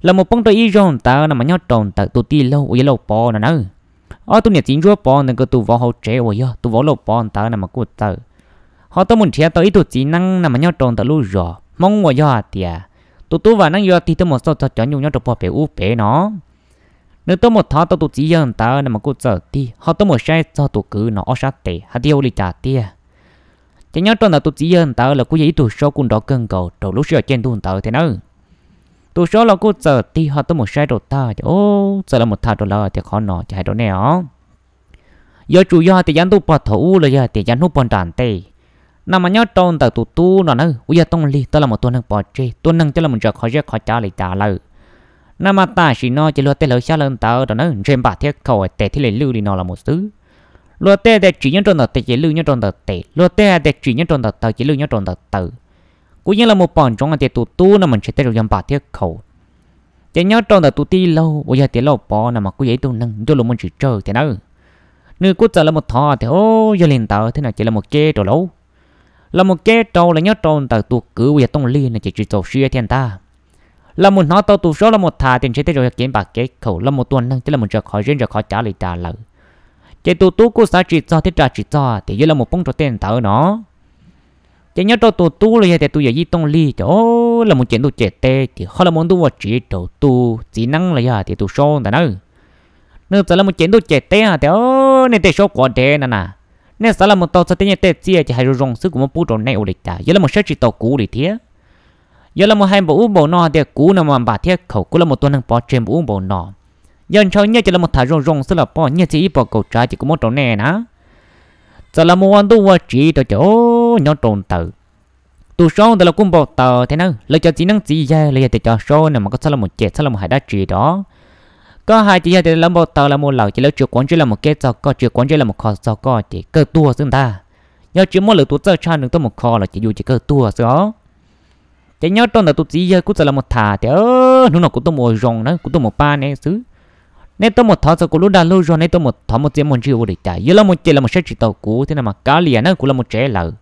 Los mus poob rau ib zaug ntawd no mas nyob rau ntawm tus tij laug uas yog Lauj Pov no nawb, ob tug niam txiv ntsuab Pov ntawd nkawd tus vauv hauv tsev uas yog tus vauv Lauj Pov ntawd no mas kuj txawm ho tuaj mus nrhiav tau ib tug txiv neeb no mas nyob rau ntawm lub zos Hmoob uas yog hais tias tus tub Vam Neeb yuav tig tuaj mus xauj txog cov nyuj nyob rau pog pem ub pem no. Nws tuaj mus thov tau tus txiv yawg ntawd no mas kuj txawm tig ho tuaj mus saib txog tus kwv no ob sab tes hais tias ua li cas tiag. Ces nyob rau ntawm tus txiv yawg ntawd los kuj yog ib tug saub kuj nrov kawg nkaus rau lub sij hawm caij ntuj ntawd thiab nawb. Tus saub los kuj txawm tig ho tuaj mus saib rau tag ces txawm los mus tham rau lawv tias qhov no ces hais rau nej os, yuav tsum yog hais tias yav ntuj pog thaum ub los yog hais tias yav hnub pog nram ntej no mas nyob rau ntawm tus tub no na uas yog Tooj Lig tau los mus tua neeg pov tseg, tua neeg coj los mus ntsaws qhov zeb qhov cav li cas lawm. No mas tam sim no ces luag tej hlawv xyab hlawv ntawv rau na ntshe npam thiab khaum tes thiaj li lwj li no los mus xwb. Luag tej hais tias tsim nyob rau ntawm tes ces lwj nyob rau ntawm tes, luag tej hais tias tsim nyob rau ntawm taw ces lwj nyob rau ntawm taw. Kuv yeej los mus pom ntsoov hais tias tus tub no mas ntshe tej zaum yog npam thiab khaum. Ces nyob rau ntawm tus tij laug uas yog tias Lauj Pov no mas kuj yog ib tug neeg ncauj lus muaj ntsis tsawg thiab nawb. Nws kuj txawm los mus thov tias, Au, yog li ntawd thiab no ces los mus keb rau lauj. Los mus keb rau lawm nyob rau ntawm tus kwv uas yog Tooj Lig no ces tsis txaus siab thiab ntag. Los mus hnov tau tus saub los mus tham tias ntshe tej zaum yog kev npam kev khaum los mus tua neeg coj los mus ntsaws qhov zeb ntsaws qhov cav li cas lawm. Ces tus tub kuj xav tsis txog thiab ras tsis txog tias yuav los mus poob rau tej ntawd no. Ces nyob rau tus tub los yog tias tus yawm yij Tooj Lig ces los mus cem ntuj cem teb ces ho los mus ntuj ua tsiv rau tus txiv neeb los yog tias tus saub ntawd na. Nws txawm los mus cem ntuj cem teb hais tias, Nej tej saub quav dev no na, nej xav los mus tau txog tej nyiaj tej txiaj ces hais zoo zoo xwb kuv muab pub rau nej ua li cas, yuav los mus saib tsis taus kuv li thiab. Yuav los mus hais npaum ub npaum no hais tias kuv no mas npam thiab khaum, kuv los mus tua neeg pov tseg npaum ub npaum no. Yog ntshaw nyiaj ces los mus tham zoo zoo xwb los poj, nyiaj txiag ib puas kaum tsav ces kuv muab rau nej na. Txawm los mus ua ntuj ua tsiv rau ces nyob rau ntawd tus saub ntawd los kuj npau taws thiab na. Lawv cov txiv neeb txiv yaig los yog tias cov saub no mas koj txhob los mus cem txhob los mus hais dab tsi rau. Koj hais ces yog tias lawv npau taws los mus lawm ces lawv tsis quav ntsej los mus keb txog koj, tsis quav ntsej los mus kho txog koj ces kawg tuag xwb ntag. Yog tsis muaj lwm tus txawj tshaj nws tuaj mus kho los ces yus ces kawg tuag xwb os. Ces nyob rau ntawm tus txiv yawg kuj txawm los mus tham tias, Hnub no kuv tuaj mus ua zoo na, kuv tuaj mus pab neb xwb. Neb tuaj mus thov txog kuv lub dag lub zog, neb tuaj mus thov muaj txiaj muaj ntsig ua li cas, yuav los mus cem los mus saib tsis taus kuv thiab no mas kav liam na, kuv los mus tsev lawm.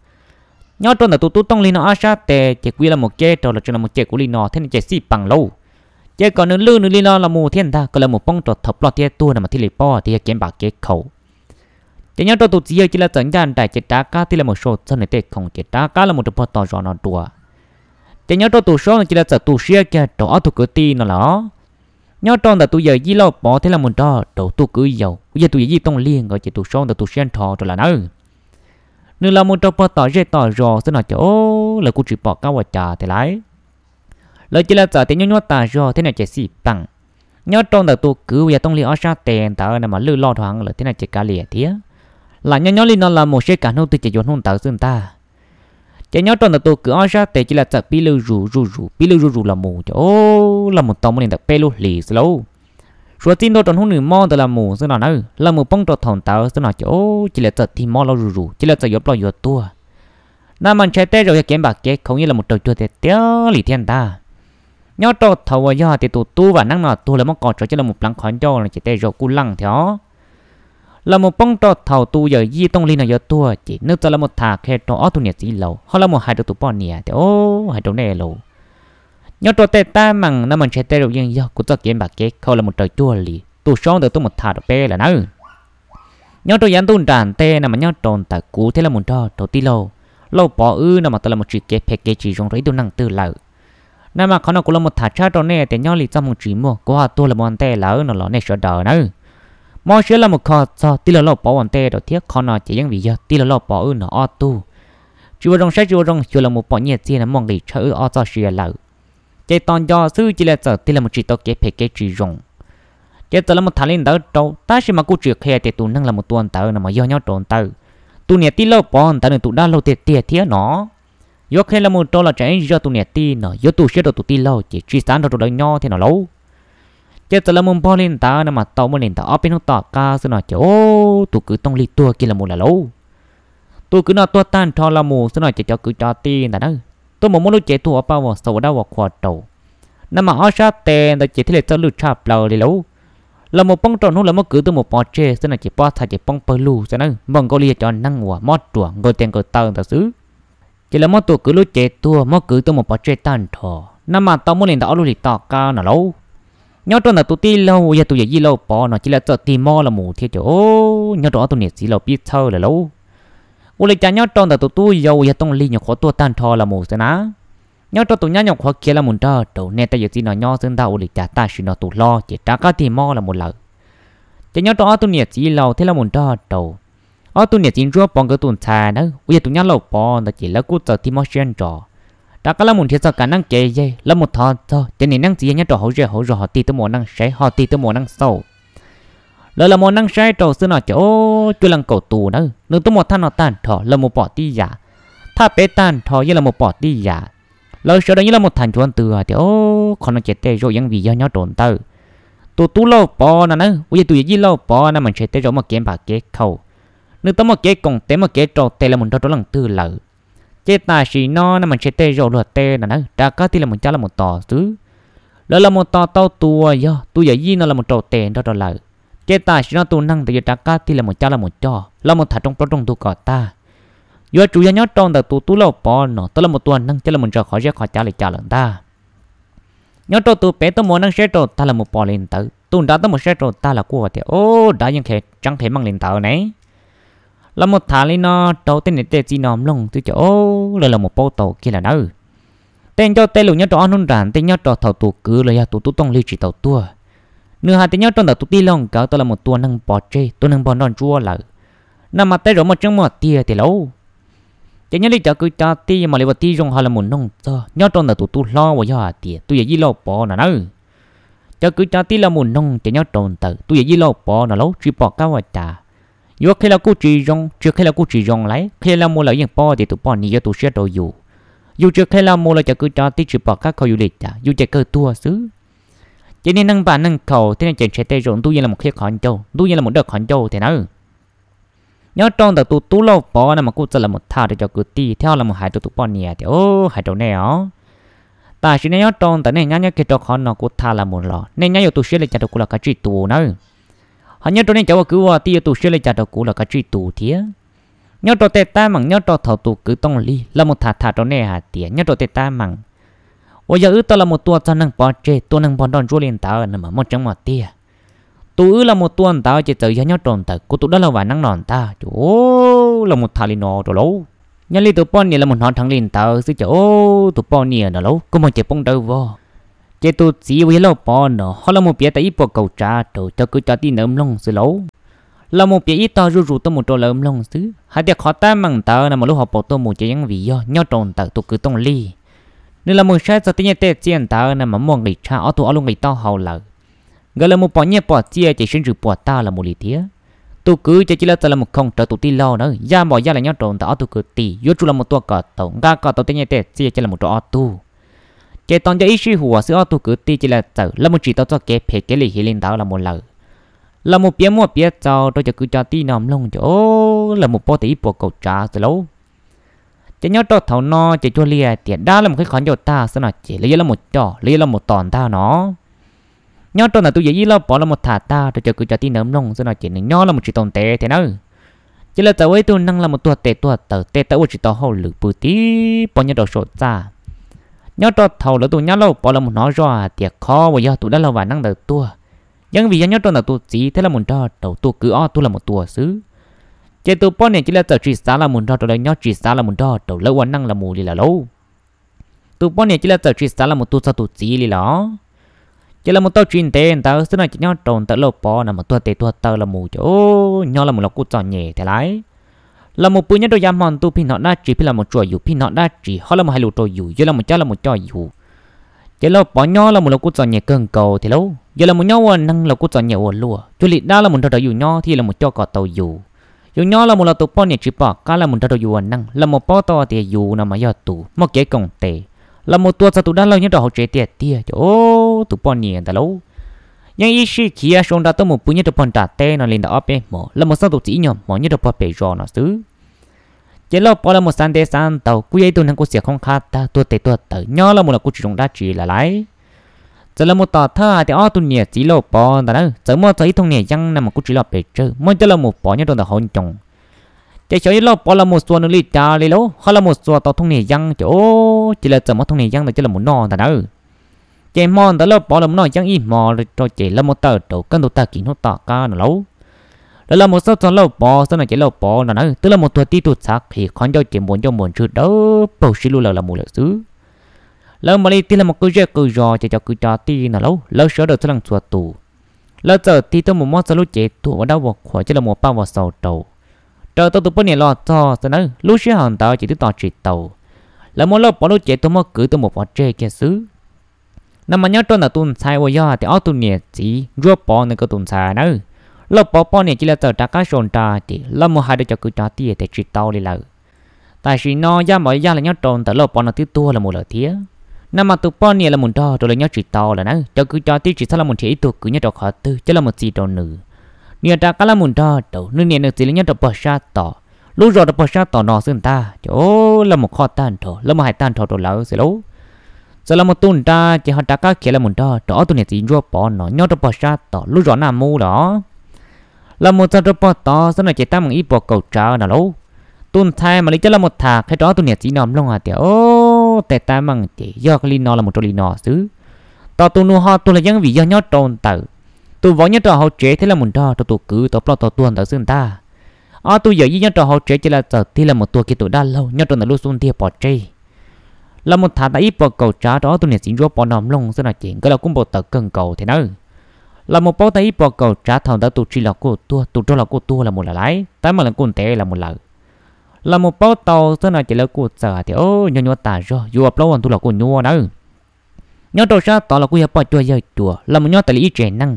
Nyob rau ntawm tus tub Tooj Lig no ob sab tes ces kuv yuav los mus keb rau los tseem los mus cem kuv li no thiab no ces xij peem lauj. Ces kom nws lwj nws li no los mus thiab ntag, kom lawv mus poob rau thaum ploj thiab tuag no mas thiaj li paub tias yog kev npam kev khaum. Ces nyob rau tus txiv yawg cia li txawm ncaj nraim ces rov qab thiaj li mus sau txog nws tej khoom ces rov qab los mus rau puag tom zos no dua. Ces nyob rau tus saub no cia li txawm tu siab kiag rau ob tug kwv tij no lawm. Nyob rau ntawm tus yawm yij Lauj Pov thiab los mus nrog rau tus kwv yau uas yog tus yawm yij Tooj Lig nkawd ces tus saub ntawd tu siab nrho rau lawm nawb. Nws los mus rau puag tom zej tom zos xwb no ces lawv kuj tsis pom qab ua cas tiag lauj. Lawv cia li txawm tias nyuaj nyuaj tas zog thiab no ces xij peem. Nyob rau ntawm tus kwv uas yog Tooj Lig ob sab tes ntawd no mas lwj loj dhau heev lawm thiab no ces kav liam thiab. Lam nyob nyob li no los mus seb kaj hnub twg ces yuav hnub ntawd xwb ntag. Ces nyob rau ntawm tus kwv ob sab tes cia li txawm pib lwj zuj zus, pib lwj zuj zus los mus ces los mus tau muaj li ntawm peb lub hlis xwb lauj. Suav txij ntua rau hnub nws mob ntawd los mus xwb no na, los mus poob rau thaum ntawd xwb no ces cia li txawm tig mob loj zuj zus, cia li txawm yuav ploj yuav tuag. No mas ntshai tej zaum yog kev npam kev khaum yeej los mus raug cuag tiag tiag li thiab ntag. Nyob rau thaum uas yog tias tus tub Vam Neeb no tuag lawv muab qos tsov coj los mus pleev qhov ncauj no ces tej zaum kuj leej thiab os. Los mus poob rau thaum tus yawm yij Tooj Lig no yuav tuag ces nws txawm los mus tham qhia rau ob tug niam txiv laus ho los mus hais rau tus poj niam tias, Au, hais rau nej lauj, nyob rau tej teeb meem no mas ntshai tej zaum yeej yog kuv txoj kev npam kev khaum los mus raug cuag li tus saub ntawd tuaj mus tham rau peb lawm nawb. Nyob rau yav ntuj nram ntej no mas nyob rau ntawm kuv thiab los mus nrog rau tij laug Lauj Pov wb no mas tau los mus tsim kev phem kev tsis zoo rau ib tug neeg twg lawm. Naj mas qhov no kuv los mus tham tshaj rau nej tias nyob li txoj hmoo tsis muaj kuv ho tuag los mus ua ntej lawm no los nej sawv daws nawb, mob siab los mus kho txog tij laug Lauj Pov ua ntej rau thiab. Qhov no ces yeej vim yog tij laug Lauj Pov wb no ob tug tsis ua zoo saib tsis ua zoo xyuas los mus pom nyiaj txiag no muaj nqis tshaj wb ob txoj sia lawm. Ces tos nco xwb cia li txawm tig los mus tsis tau kev phem kev tsis zoo. Ces txawm los mus tham li ntawd rau tab sis mas kuj tsis qhia tias tus neeg los mus tua ntawd no mas yog nyob rau ntawm tus niam tij Lauj Pov ntawd nws tus dab laug tiag tiag thiab no. Yuav qhia los mus rau los tseem ib zog tus niam tij no yuav tu siab rau tus tij laug ces tsis xav nrog rau lawv nyob thiab no lauj. Ces txawm los mus npog li ntawd no mas tau muaj li ntawd ob peb hnub tom qab xwb no ces tus kwv Tooj Lig tuag kiag los mus lawm lauj. Tus kwv no tuag tag nrho los mus xwb no ces cov kwv cov tij ntawd na tuaj mus muab lub cev tuag ua paj ua xaus ua dab ua qhua rau. Naj mas ob sab tes ntawd ces thiaj li txawj lwj tshaj plaws li lauj. Los mus poob rau hnub lawv muab kwv tuaj mus pov tseg xwb no ces pob txha ces poob pawg lug xwb na npaum nkaus li yog cov neeg uas mob ruam nkaus tes nkaus taw ntawd xwb. Ces lawv muab tus kwv lub cev tuag muab kwv tuaj mus pov tseg tag nrho. Naj mas tau muaj li ntawd ob lub hlis tom qab no lauj. Nyob rau ntawm tus tij laug uas yog tus yawm yij Lauj Pov no cia li txawm tig mob los mus thiab ces nyob rau ob tug niam txiv laus pib txhawj lawm lauj. Ua li cas nyob rau ntawm tus tub yau uas yog Tooj Lig nyuam qhuav tuag tag nrho los mus xwb na, nyob rau tus nyab nyuam qhuav khiav los mus nrog rau niam tais yawm txiv no nyob xwb ntag. Ua li cas tam sim no tus hlob ces rov qab tig mob los mus lawm. Ces nyob rau ob tug niam txiv laus thiab los mus nrog rau ob tug niam txiv Ntsuab Pov nkawd tus ntxhais na uas yog tus nyab Lauj Pov ntawd ces lawv kuj txawm tig mob siab nrov, rov qab los mus nrhiav txog kav neeb kev yeg los mus thov txog cov niam neeb txiv yawg nyob rau hauv zej hauv zos ho tig tuaj mus ua neej saib ho tig tuaj mus ua neej xauj. Lawv los mus ua neej saib rau xwb no ces cuaj leej kaum tus na nws tuaj mus thaj no tag nrho los mus pom tib yam, thaj pem tag nrho yeej los mus pom tib yam. Lawv sawv daws yeej los mus tham nchuav ntws tias qhov no ces tej zaum yeej vim yog nyob rau ntawm tus tub Lauj Pov no na uas yog tus yawm yij Lauj Pov na mas ntshe tej zaum muaj kev npam kev khaum, nws tau muaj kev koom tes muaj kev rau tes los mus nrog rau leej twg lawm. Ces tam sim no na mas ntshe tej zaum luag tej no na rov qab tig los mus cab los mus tos xwb. Lawv los mus tos tau tus uas yog tus yawm yij no los mus rau tes nrog rau lawm. Ces tam sim no tus neeg ntawd yuav rov qab tig los mus cab los mus coj los mus tham rooj plaub rooj ntug kom tag, yuav tsum yog nyob rau ntawm tus tub Lauj Pov no tau los mus tua neeg coj los mus ntsaws qhov zeb qhov cav li cas lawm ntag. Nyob rau tus pem tuaj mus ua neej saib rau tag los mus pom li ntawd, tus nrad tuaj mus saib rau tag los kuj tias, Ub, dab yeej qhia tseeb qhia meej li ntawd ne. Los mus tham li no rau tej niam tej txiv no mloog xwb ces, o, lawv los mus paub tau kiag lawm nawb. Tej ncauj tej lus nyob rau ob hnub nram ntej nyob rau thaum tus kwv los yog tus tub Tooj Lig tsis tau tuag, nws hais tias nyob rau ntawm tus tij laug nkawd tau los mus tua neeg pov tseg tua neeg npog nroj ntsuab lawm, no mas tej zaum muaj tseeb muaj tiag tiag lauj. Ces nyob li cov kwv cov tij mam li ua tib zoo ho los mus noog txog nyob rau ntawm tus tub hlob uas yog hais tias tus yawm yij Lauj Pov no nawb. Cov kwv cov tij los mus noog ces nyob rau ntawm tus yawm yij Lauj Pov no lauj tsis pom qab ua cas. Yuav qhia los kuj tsis zoo, tsis qhia los kuj tsis zoo lauj, qhia los mus lawm yeej paub tias tus poj niam yuav tu siab rau yus. Yus tsis qhia los mus los cov kwv cov tij tsis pom qab kho yus li cas, yus ces kawg tuag xwb. Ces niag neeg npam neeg khaum thiab no ces ntshe tej zaum ntuj yeej los qhib qhov ncauj, ntuj yeej los dawj qhov ncauj thiab nawb. Nyob rau ntawm tus tub Lauj Pov no mas kuj txawm los mus tham rau cov kwv tij thiab los mus hais rau tus poj niam tias, Hais rau nej os, tam sim no nyob rau ntawm nej nyab nyob kiag rau qhov no kuv tham los mus los nej nyab yuav tu siab li cas rau kuv los kav tsij tu nawb. Ho nyob rau nej cov ua kwv ua tij yuav tu siab li cas rau kuv los kav tsij tu thiab. Nyob rau tej teeb meem nyob rau thaum tus kwv Tooj Lig los mus tham tham rau nej hais tias nyob rau tej teeb meem uas yog wb tau los mus tua txog neeg pov tseg tua neeg npog nroj ntsuab li ntawd no mas muaj tseeb muaj tiag. Tus wb los mus tua ntawd ces txawm yog nyob rau ntawm kuv tus dab laug Vam Neeb no ntag. Ces los mus tham li no rau lauj. Nyob li tus poj niam los mus hnov dheev li ntawd xwb ces, o, tus poj niam no lauj kua muag ces poob dawb vog. Ces tus txiv uas yog Lauj Pov no ho los mus piav tas ib puas kaum tsav rau cov kwv cov tij ntawd mloog xwb lauj. Los mus piav ib tog zuj zus tuaj mus rau lawv mloog xwb hais tias qhov teeb meem ntawd no mas lub hauv paus tuaj mus ces yeej vim yog nyob rau ntawm tus kwv Tooj Lig. Nws los mus saib txog tej nyiaj tej txiaj ntawd no mas muaj nqis tshaj ob tug ob lub nqi taub hau lawm. Nkawd los mus pom nyiaj pom txiaj ces siab ntsws puas tag los mus li thiab. Tus kwv ces cia li txawm los mus khoom rawv tus tij laug na yaj npom yaj los nyob rau ntawm ob tug kwv tij yuav tsum los mus tua kom tau, nqa kom tau tej nyiaj tej txiaj coj los mus rau ob tug. Ces tos nco ib sij huam xwb ob tug kwv tij cia li txawm los mus tsim tau txoj kev phem kev lim hiam li ntawd los mus lawm. Los mus piav muaj piav txaus rau cov kwv cov tij no mloog ces, o, los mus paub tas ib puas kaum tsav xwb lauj. Ces nyob rau thaum no ces cuag li hais tias dab los mus qhib qhov ncauj tag xwb no ces lawv yuav los mus coj, lawv yuav los mus tos ntag no. Nyob rau ntawm tus yawm yij Lauj Pov los mus tham tag rau cov kwv cov tij ntawd mloog xwb no ces nws nyob los mus tsis tau ntev thiab nawb. Ces lawv txawm ua ib tug neeg los mus tuag tes tuag taw, tes taw ua tsis tau hauj lwm pw tib pob nyob rau saum txaj. Nyob rau thaum lawv tus nyab Lauj Pov los mus hnov zoj hais tias qhov uas yog tus dab laug Vam Neeb ntawd tuag, yeej vim yog nyob rau ntawm tus txiv thiab los mus nrog rau tus kwv ob tug los mus tua xwb. Ces tus poj niam cia li txawm tsis xav los mus nrog rau lawv nyob, tsis xav los mus nrog rau lawv ua neej los mus li lawm lauj. tus poj niam cia li txawm tsis xav los mus tua txog tus txiv li lawm. Ces los mus tau tsis ntev ntawd xwb no ces nyob rau ntawm Lauj Pov no mas tuag tes tuag taw los mus ces nyob los mus los kuj txom nyem thiab lauj. Los mus pw nyob rau yav hmo ntuj pheej hnov dab tsi pheej los mus tsuam yus, pheej hnov dab tsi ho los mus hais lus rau yus, yog los mus cab los mus coj yus. Ces Lauj Pov nyob los mus los kuj txom nyem kawg nkaus thiab lauj. Yog los mus nyob ua neeg los kuj txom nyem ua luaj, cuag li dab los mus nrog rau yus nyob thiaj los mus coj kom tau yus. Yus nyob los mus los tus poj niam tsis pom qab los mus nrog rau yus ua neeg, los mus paub tau tias yus no mas yog tus muaj kev koom tes, los mus tua txog tus dab laug nyob rau hauv tsev tiag tiag ces tus poj niam ntawd lauj, yeej ib sij khiav sau nra tuaj mus pw nyob rau pog nram teb no li ntawm ob peb hmo, los mus xauj tus txiv ib nyuag hmo nyob rau pog pem zos no xwb. Ces Lauj Pov los mus xav ntev xav ntau, kuj yog ib tug neeg kuj xiam khoob qhab tag, tuag tes tuag taw, nyob los mus los kuj tsis zoo dab tsi lawm lauj. Txawm los mus tom thawj hais tias ob tug niam txiv Lauj Pov ntawd na txawm muaj txog ib thooj niag yeeb no mas kuj tsis loj pes tsawg, muab coj los mus pov nyob rau ntawm hauv ncoo. Ces xyov Lauj Pov los mus xuas nws li cas li lauj, ho los mus xuas tau thooj niag yeeb ces cia li txawm muab thooj niag yeeb ntawd coj los mus noj ntag na. Ces hmo ntawd Lauj Pov los mus noj yeeb ib hmo rau ces los mus tawm rau kaj ntug tag kis hnub tom qab no lauj, lawv los mus xauj txog Lauj Pov xwb no ces Lauj Pov no na twb los mus tuag tib tug txhav qhi, qhov ncauj ces npuas ncauj npuas ntswg dawb paug sib lub lawm los mus lawm xwb. Lawv mam li tig los mus qw zej qw zos ces cov kwv cov tij no lauj, lawv sawv daws txhua leej txhua tus, lawv txawm tig tuaj mus muab txog lub cev tuag ua dab ua qhuas coj los mus paj ua xaus rau. Raws tau tus poj niam los txog xwb na, lub sij hawm ntawd ces twb tos tsis tau, lawv muab Lauj Pov lub cev tuag muab kwv tuaj mus pov tseg kiag xwb. No mas nyob rau ntawm tus ntxhais uas yog hais tias ob tug niam txiv Ntsuab Pov ntawd nkawd tus ntxhais na, Lauj Pov poj niam cia li txawm rov qab sau nra ces los mus hais rau cov kwv cov tij tias tsis tau li lawm. Tam sim no Yaj Npov Yaj los nyob rau ntawm Lauj Pov no twb tuag los mus lawm thiab. No mas tus poj niam los mus nrog rau lawv nyob tsis tau lawm na, cov kwv cov tij tsis txhob los mus nrhiav ib tug kwv nyob rau qhov twg coj los mus txi rau nws. Nws yog rov qab los mus nrog rau nws niam nws txiv lawv nyob rau pog sab tom, lub zos rau pog sab tom no xwb ntag ces los mus qhov tag nrho los mus hais tag nrho rau lawv xwb lauj. Txawm los mus tu nra ces ho rov qab khiav los mus nrog rau ob tug niam txiv Ntsuab Pov no nyob rau pog sab tom lub zos Naj Mub los. Los mus txog rau pog tod xwb no ces tab meeg ib puas kaum tsav no lauj. Tus ntxhais mam li coj los mus tham qhia rau ob tug niam txiv no mloog hais tias, o, tej tab meeg ces yog li no los mus rau li no xwb. Tos tus nus ho tuag los yeej vim yog nyob rau ntawm tus vauv nyob rau hauv tsev thiab los mus nrog rau tus kwv tau ploj tau tuag ntawd xwb ntag. Ob tug yawm yij nyob rau hauv tsev ces lawv txawm tig los mus tua kiag tus dab laug nyob rau ntawm lub xub ntiag pov tseg. Los mus tham tau ib puas kaum tsav rau ob tug niam txiv Ntsuab Pov no mloog xwb no ces nkawd los kuj npau taws kawg nkaus thiab nawb. Los mus paub tau ib puas kaum tsav thaum ntawd tus tsis los kuj tuag, tus rog los kuj tuag los mus lawm lauj, tab meeg los kuj ntev los mus lawm. Los mus paub tau xwb no ces lawv kuj txawm hais tias, o, nyuaj nyuaj tas zog, yuav ua plaub ua ntug los kuj nyuaj nawb. Nyob rau sab tod los kuj yog poj cuag yawg cuas, los mus nyob tas li ib tsev neeg.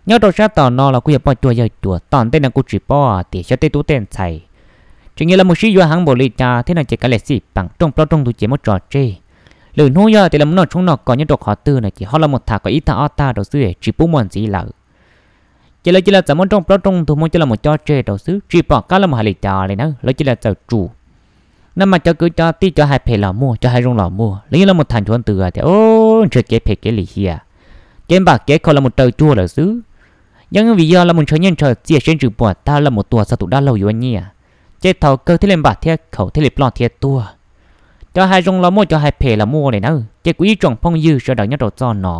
Nyob rau sab tom no los kuj yog poj cuag yawg cuas, tom ntej no kuj tsis paub tias xyov tej tub tej ntxhais tseem yuav los mus sib yuav heev npaum li cas thiab no ces kav liam xij peem rooj plaub rooj ntug ces muab tso tseg. Lwm hnub yog tias los mus noj tshoob noj kos nyob rau qhov twg no ces ho los mus tham kom ib tag ob tag rau xwb tsis pub muaj ntxiv lawm. Ces lawv cia li txawm muab rooj plaub rooj ntug muab coj los mus cob tseg rau xwb tsis pom qab los mus hais li cas li na, lawv cia li txawm tsum. No mas cov kwv cov tij cov hais phem los muaj, cov hais zoo los muaj, lawv yeej los mus tham nchuav ntws tias, o, ntshe kev phem kev lim hiam, kev npam kev khaum los mus raws cuag lawm xwb. Yeej vim yog los mus ntshaw nyiaj ntshaw txiaj seb ntsws puas tag los mus tua txog tus dab laug yuav nyiaj, ces thaum kawg thiaj li npam thiab khaum thiaj li ploj thiab tuag. Cov hais zoo los muaj, cov hais phem los muaj li na, ces kuv ib tsoom phooj ywg sawv daws nyob rau txoj no,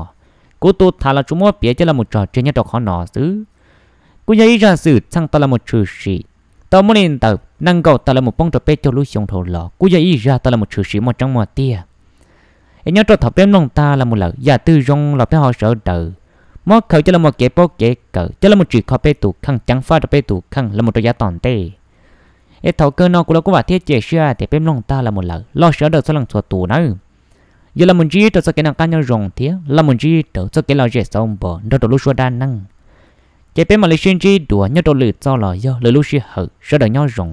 kuv tus tham los tsuas muab piav coj los mus tso tseg nyob rau qhov no xwb. Kuj yog ib zaj xwm txheej tau los mus tshwm sim, tau muaj li ntawm nees nkaum tawm los mus poob rau peb caug lub xyoo dhau los kuj yog ib zaj tau los mus tshwm sim muaj tseeb muaj tiag. Es nyob rau thaum peb mloog tag los mus lawm yam twg zoo los peb ho sawv daws muab khaws coj los mus kev paub kev kawm coj los mus tsim kho peb tus kheej ceev faj rau peb tus kheej los mus rau yav tom ntej. Es thaum kawg no kuv los kuj vam thiab cia siab tias peb mloog tag los mus lawm los sawv daws txhua leej txhua tus nawb, yuav los mus ntsib rau txoj kev noj qab nyob zoo thiab los mus ntsib rau txoj kev lom zem xauv npo nrog rau lub suab dab neeg. Ces peb mam li sib ntsib dua nyob rau lwm txoj los yog lwm lub sij hawm, sawv daws nyob zoo.